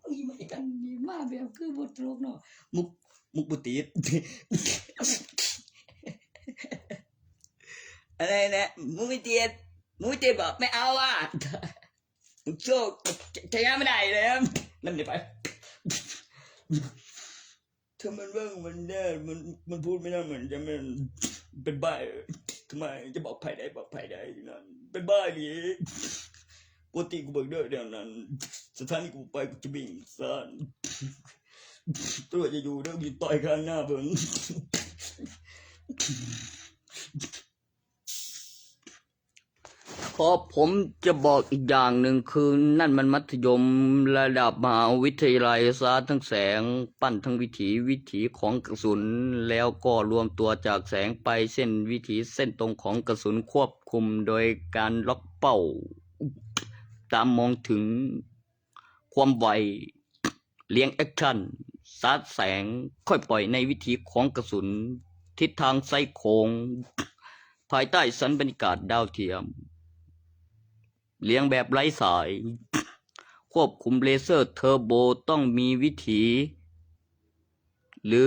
ອີ່ແມ່ນກັນນີ້ມາແບບຄືບໍ່ຕະຫຼົກເນາະ ມຸກ ມຸກບໍ່ຕິດ ອັນນັ້ນແຫຼະ ມຸກບໍ່ຕິດ ມຸກບໍ່ຕິດບໍ່ ໄມ່ເອົາອະ. ໂຊກ ໃຊ້ງານບໍ່ໄດ້ເລີຍ ນັ້ນໄດ້ໄປ ຖ້າມັນເບິ່ງມັນແດ່ ມັນ ມັນພູດໄມ່ໄດ້ ມັນຈະແມ່ນເປັນບ້າ ທຳໄມຈະບອກໃຜໄດ້ ບອກໃຜໄດ້ນັ້ນ ເປັນບ້າອີ່ຫຼີ. ປົກກະຕິກູເບິ່ງເດີແນວນັ້ນ ສະຖານທີ່ກູໄປ ກູຈະບິງຊານ ຕົວະຈະຢູ່ເດີ ກູຈະຕ່ອຍຂ້າງໜ້າເບິ່ງ. ເພາະຜົມຈະບອກອີກຢ່າງໜຶ່ງ ຄືນັ້ນມັນມັດທະຍົມລະດັບມະຫາວິທະຍາໄລ ສາດທັງແສງ ປັ້ນທັງວິຖີ ວິຖີຂອງກະສຸນ ແລ້ວກໍລວມຕົວຈາກແສງໄປເສັ້ນວິຖີເສັ້ນຕົງຂອງກະສຸນ ຄວບຄຸມໂດຍການລັອກເປົ້າ ຕາມມອງເຖິງ ຄວາມໄວ ລຽງແອັກຊັນ ສາດແສງ ຄ່ອຍປ່ອຍໃນວິຖີຂອງກະສຸນ ທິດທາງໄຊໂຄງ ພາຍໃຕ້ສັນບັນຍາກາດດາວທຽມ ລຽງແບບໄຮ້ສາຍ ຄວບຄຸມເລເຊີເທີໂບ ຕ້ອງມີວິທີ ຫຼື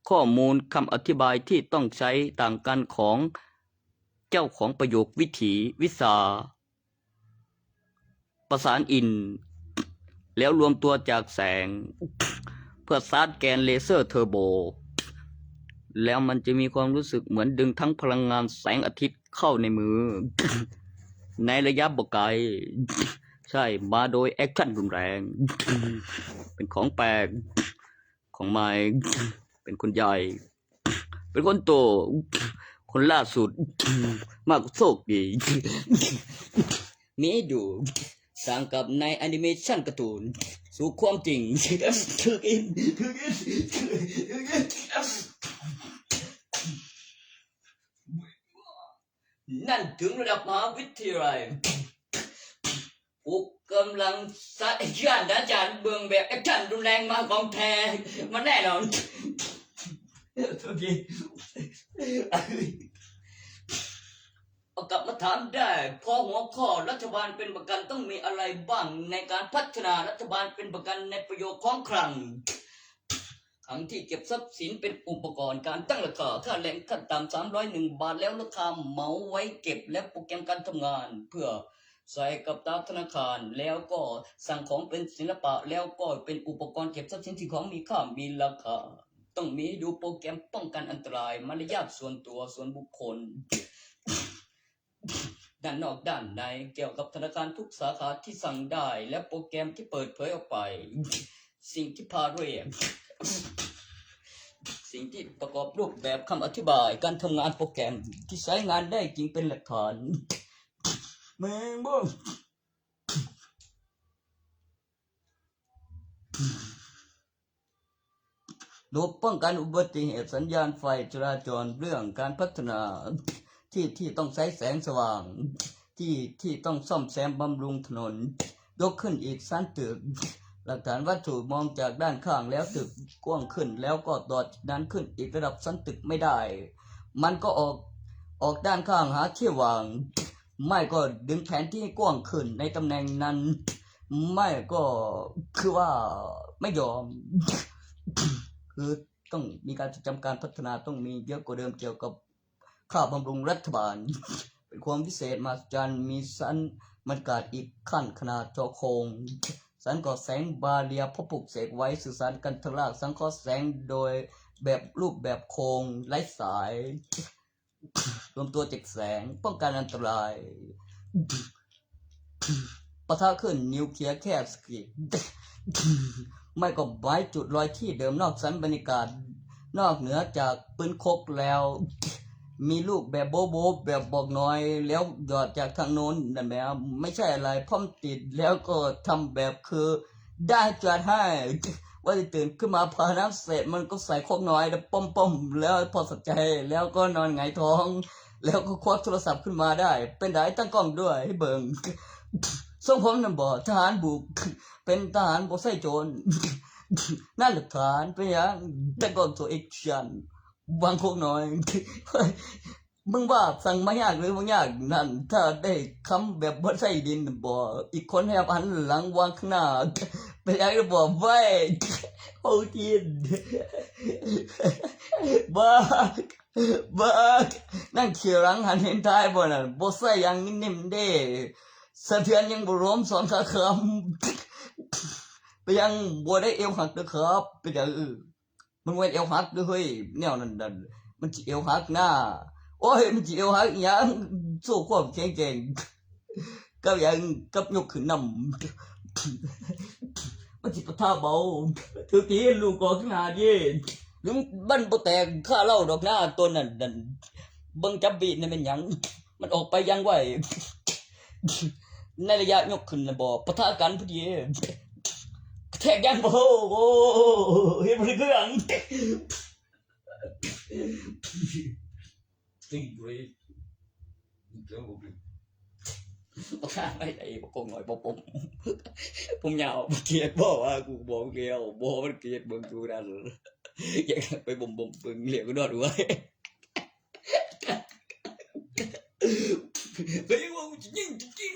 ຂໍ້ມູນຄຳອະທິບາຍທີ່ຕ້ອງໃຊ້ຕ່າງກັນຂອງເຈົ້າຂອງປະໂຫຍກ ວິຖີ ວິຊາ ປະສານອິນ ແລ້ວລວມຕົວຈາກແສງ ເພື່ອຊາດແກນເລເຊີເທີໂບ ແລ້ວມັນຈະມີຄວາມຮູ້ສຶກເໝືອນດຶງທັງພະລັງງານແສງອາທິດເຂົ້າໃນມື ໃນໄລຍະບໍ່ໄກ. ໃຊ້ມາໂດຍແອັກຊັນຮຸນແຮງ ເປັນຂອງແປກ ຂອງໃໝ່ ເປັນຄົນໃຫຍ່ ເປັນຄົນໂຕ ຄົນລ່າສຸດ ມາກໂຊກດີ ມີໃຫ້ດູ ສ້າງກັບໃນແອນິເມຊັນກາຕູນ ສູ່ຄວາມຈິງ ຖືກອິນ ຖືກອິນ ຖືກອິນ ນັ້ນເຖິງລະດັບມະຫາວິທະຍາໄລ ຜູ້ກຳລັງສາດໃຫ້ຢ້ານອາຈານເບິ່ງແບບແອັກຊັນຮຸນແຮງມາຂອງແທ້ ມັນແນ່ນອນ. ໂອເຄ ເອົາກັບມາຖາມໄດ້ ຂໍ້ຫົວຂໍ້ ລັດຖະບານເປັນປະກັນຕ້ອງມີອະໄລບ້າງໃນການພັດທະນາ? ລັດຖະບານເປັນປະກັນໃນປະໂຫຍກຂອງຄັງ. ຄັງທີ່ເກັບຊັບສິນເປັນອຸປະກອນການຕັ້ງລາຄາ ຄ່າແຮງຂັ້ນຕ່ຳສາມຮ້ອຍໜຶ່ງບາດ ແລ້ວລາຄາເໝົາໄວ້ເກັບ ແລະ ໂປຣແກຣມການທຳງານ ເພື່ອ ໃສ່ກັບຕາທະນາຄານ ແລ້ວກໍສັ່ງຂອງເປັນສິລະປະ ແລ້ວກໍເປັນອຸປະກອນເກັບຊັບສິນທີ່ຂອງມີຄ່າມີລາຄາ. ຕ້ອງມີດູໂປຣແກຣມປ້ອງກັນອັນຕະລາຍ, ມາລະຍາດສ່ວນຕົວ, ສ່ວນບຸກຄົນ, ດ້ານນອກດ້ານໃນ, ກ່ຽວກັບທະນາຄານທຸກສາຂາທີ່ສັ່ງໄດ້ ແລະ ໂປຣແກຣມທີ່ເປີດເຜີຍອອກໄປ. ສິ່ງທີ່ພາເຣດ, ສິ່ງທີ່ປະກອບຮູບແບບຄຳອະທິບາຍການທຳງານໂປຣແກຣມທີ່ໃຊ້ງານໄດ້ຈິງເປັນຫຼັກຖານ. ແມ່ງບໍ່ ລະບົບປ້ອງກັນອຸບັດຕິເຫດ, ສັນຍານໄຟຈະລາຈອນ, ເລື່ອງການພັດທະນາ, ທີ່ທີ່ຕ້ອງໃຊ້ແສງສະຫວ່າງ, ທີ່ທີ່ຕ້ອງສ້ອມແຊມບຳລຸງຖະໜົນ, ຍົກຂຶ້ນອີກຊັ້ນຕຶກ. ຫຼັກຖານວັດຖຸມອງຈາກດ້ານຂ້າງແລ້ວຕຶກກວ້າງຂຶ້ນ, ແລ້ວກໍຕໍ່ຈາກນັ້ນຂຶ້ນອີກລະດັບຊັ້ນຕຶກໄມ່ໄດ້. ມັນກໍອອກ, ອອກດ້ານຂ້າງຫາທີ່ຫວ່າງ, ໄມ້ກໍດຶງແຜນທີ່ກວ້າງຂຶ້ນໃນຕຳແໜ່ງນັ້ນ, ໄມ້ກໍຄືວ່າໄມ່ຍອມ, ຄືຕ້ອງມີການຈະຈຳການພັດທະນາ, ຕ້ອງມີເຍອະກວ່າເດີມກ່ຽວກັບຄ່າບຳລຸງລັດຖະບານ. ເປັນຄວາມວິເສດມະຫັດສະຈັນ, ມີຊັ້ນບັນຍາກາດອີກຂັ້ນຂະໜາດເຈາະໂຄງ, ສັງເກາະແສງບາເຣຍ ເພາະປູກເສກໄວ້, ສື່ສານກັນທະລາກ, ສັງເຄາະແສງໂດຍແບບ ຮູບແບບໂຄງໄຮ້ສາຍ. ລວມຕົວຈາກແສງ, ປ້ອງກັນອັນຕະລາຍ, ປະທະຄື້ນນິວເຄຍແຄບສະກີດ, ໄມ້ກໍໄມ້ຈຸດລອຍທີ່ເດີມນອກຊັ້ນບັນຍາກາດ, ນອກເໜືອຈາກປືນຄົກແລ້ວ, ມີລູກແບບໂບະໆ ແບບບອກນ້ອຍ ແລ້ວຢອດຈາກທາງໂນ້ນນັ້ນແຫຼະ, ໄມ່ໃຊ່ອະໄລ, ພ້ອມຕິດແລ້ວກໍທຳແບບຄື ໄດ້ຈັດໃຫ້ ວ່າຊິຕື່ນຂຶ້ນມາຜ່ານ້ຳເສັດ ມັນກໍໃສ່ຄອກນ້ອຍແລ້ວປ້ອມໆ ແລ້ວພໍສະໃຈ ແລ້ວກໍນອນຫງາຍທ້ອງ ແລ້ວກໍຄວັກໂທລະສັບຂຶ້ນມາໄດ້ ເປັນໃດຕັ້ງກ້ອງດ້ວຍໃຫ້ເບິ່ງ ຊົງຜົມນຳບໍ່ ທະຫານບຸກ ເປັນທະຫານບໍ່ໃຊ້ໂຈນ ນັ້ນຫຼັກຖານ ເປັນຫຍັງຕັ້ງກ້ອງໂຊເອັກຊັນ ວາງຄອກນ້ອຍ ມຶງວ່າສັ່ງມາຍາກຫຼືບໍ່ຍາກນັ້ນ ຖ້າໄດ້ຄຳແບບບໍ່ໃຊ້ດິນນຳບໍ່ ອີກຄົນແຮບຫັນຫຼັງວາງຂ້າງໜ້າ ເປັນຫຍັງບໍ່ໄວ້ ໂອທີນ ບາກ ບາກ ນັ່ງເຂດຫຼັງຫັນເຫັນທ້າຍບໍ່ນັ້ນ ບໍ່ໃຊ້ຢ່າງນິ້ມເດ້ ສະເທືອນຍັງບໍ່ລົມສອນຂາຄຳ ເປັນຫຍັງບໍ່ໄດ້ເອວຫັກເດີຄັບ ເປັນຫຍັງ ເອີ ມັນບໍ່ແມ່ນແອວຫັກເດີເຮີ້ຍ ແນວນັ້ນນັ້ນ ມັນຊິແອວຫັກນາ ໂອ້ຍ ມັນຊິແອວຫັກອີ່ຫຍັງ ໂຊຄວາມແຂງແກ່ງ ກັບຫຍັງ ກັບຍົກຂຶ້ນນຳ ມັນຊິປະທະເບົາ ຖືກຕີນລູກອອກໜ້າເດ້ ມັນບໍ່ແຕກຄາເລົາດອກນາ ຕົວນັ້ນນັ້ນ ເບິ່ງຈັບບີດນັ້ນແມ່ນຫຍັງ ມັນອອກໄປຢ່າງໄວ ໃນໄລຍະຍົກຂຶ້ນນະບໍ່ ປະທະກັນພໍດີ ກະແທກຢ່າງບໍ່ ໂອ້ ເຮັດບໍ່ຖືກເຄື່ອງ ຕີນເບຣກ ບັກຂ້າໄປໄດ້ ບັກກົງນ້ອຍບໍ່ປົມ ຜົມຍາວ ບໍ່ກຽດບໍ່ວ່າ ກູບອກແລ້ວ ບໍ່ ມັນກຽດເບິ່ງກູນັ້ນ ຢາກໄປບົ່ມໆ ເບິ່ງແລ້ວກໍນອນໄວ ກໍຍັງວ່າກູຈະຍິງ ຈະຍິງ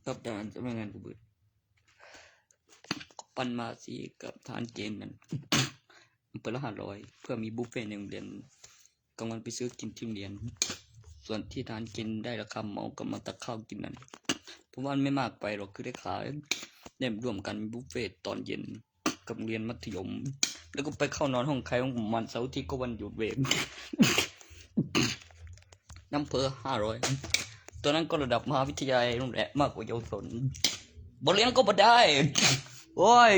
ກັບທະຫານສຳນັກງານຜູ້ເບີດ ປັນມາຊີກັບທະຫານເກນນັ້ນ ເປີດລະຫ້າຮ້ອຍ ເພື່ອມີບຸບເຟໃນໂຮງຮຽນ. ກາງວັນໄປຊື້ກິນທີ່ໂຮງຮຽນ ສ່ວນທີ່ທະຫານເກນໄດ້ລາຄາເໝົາ ກໍມາຕັກເຂົ້າກິນນັ້ນ ເພາະວ່າມັນບໍ່ມາກໄປດອກ ຄືໄດ້ຂາຍ ໄດ້ລວມກັນບຸບເຟຕອນເຢັນ ກັບໂຮງຮຽນມັດທະຍົມ ແລ້ວກໍໄປເຂົ້ານອນຫ້ອງໃຄຂອງມັນ ເສົາອາທິດກໍວັນຢຸດເວກ ນຳເພີຫ້າຮ້ອຍ ຕອນນັ້ນກໍລະດັບມະຫາວິທະຍາໄລນັ້ນແຫຼະ ມາກກວ່າເຍົາວະຊົນ ບໍ່ຮຽນກໍບໍ່ໄດ້ ໂອ້ຍ.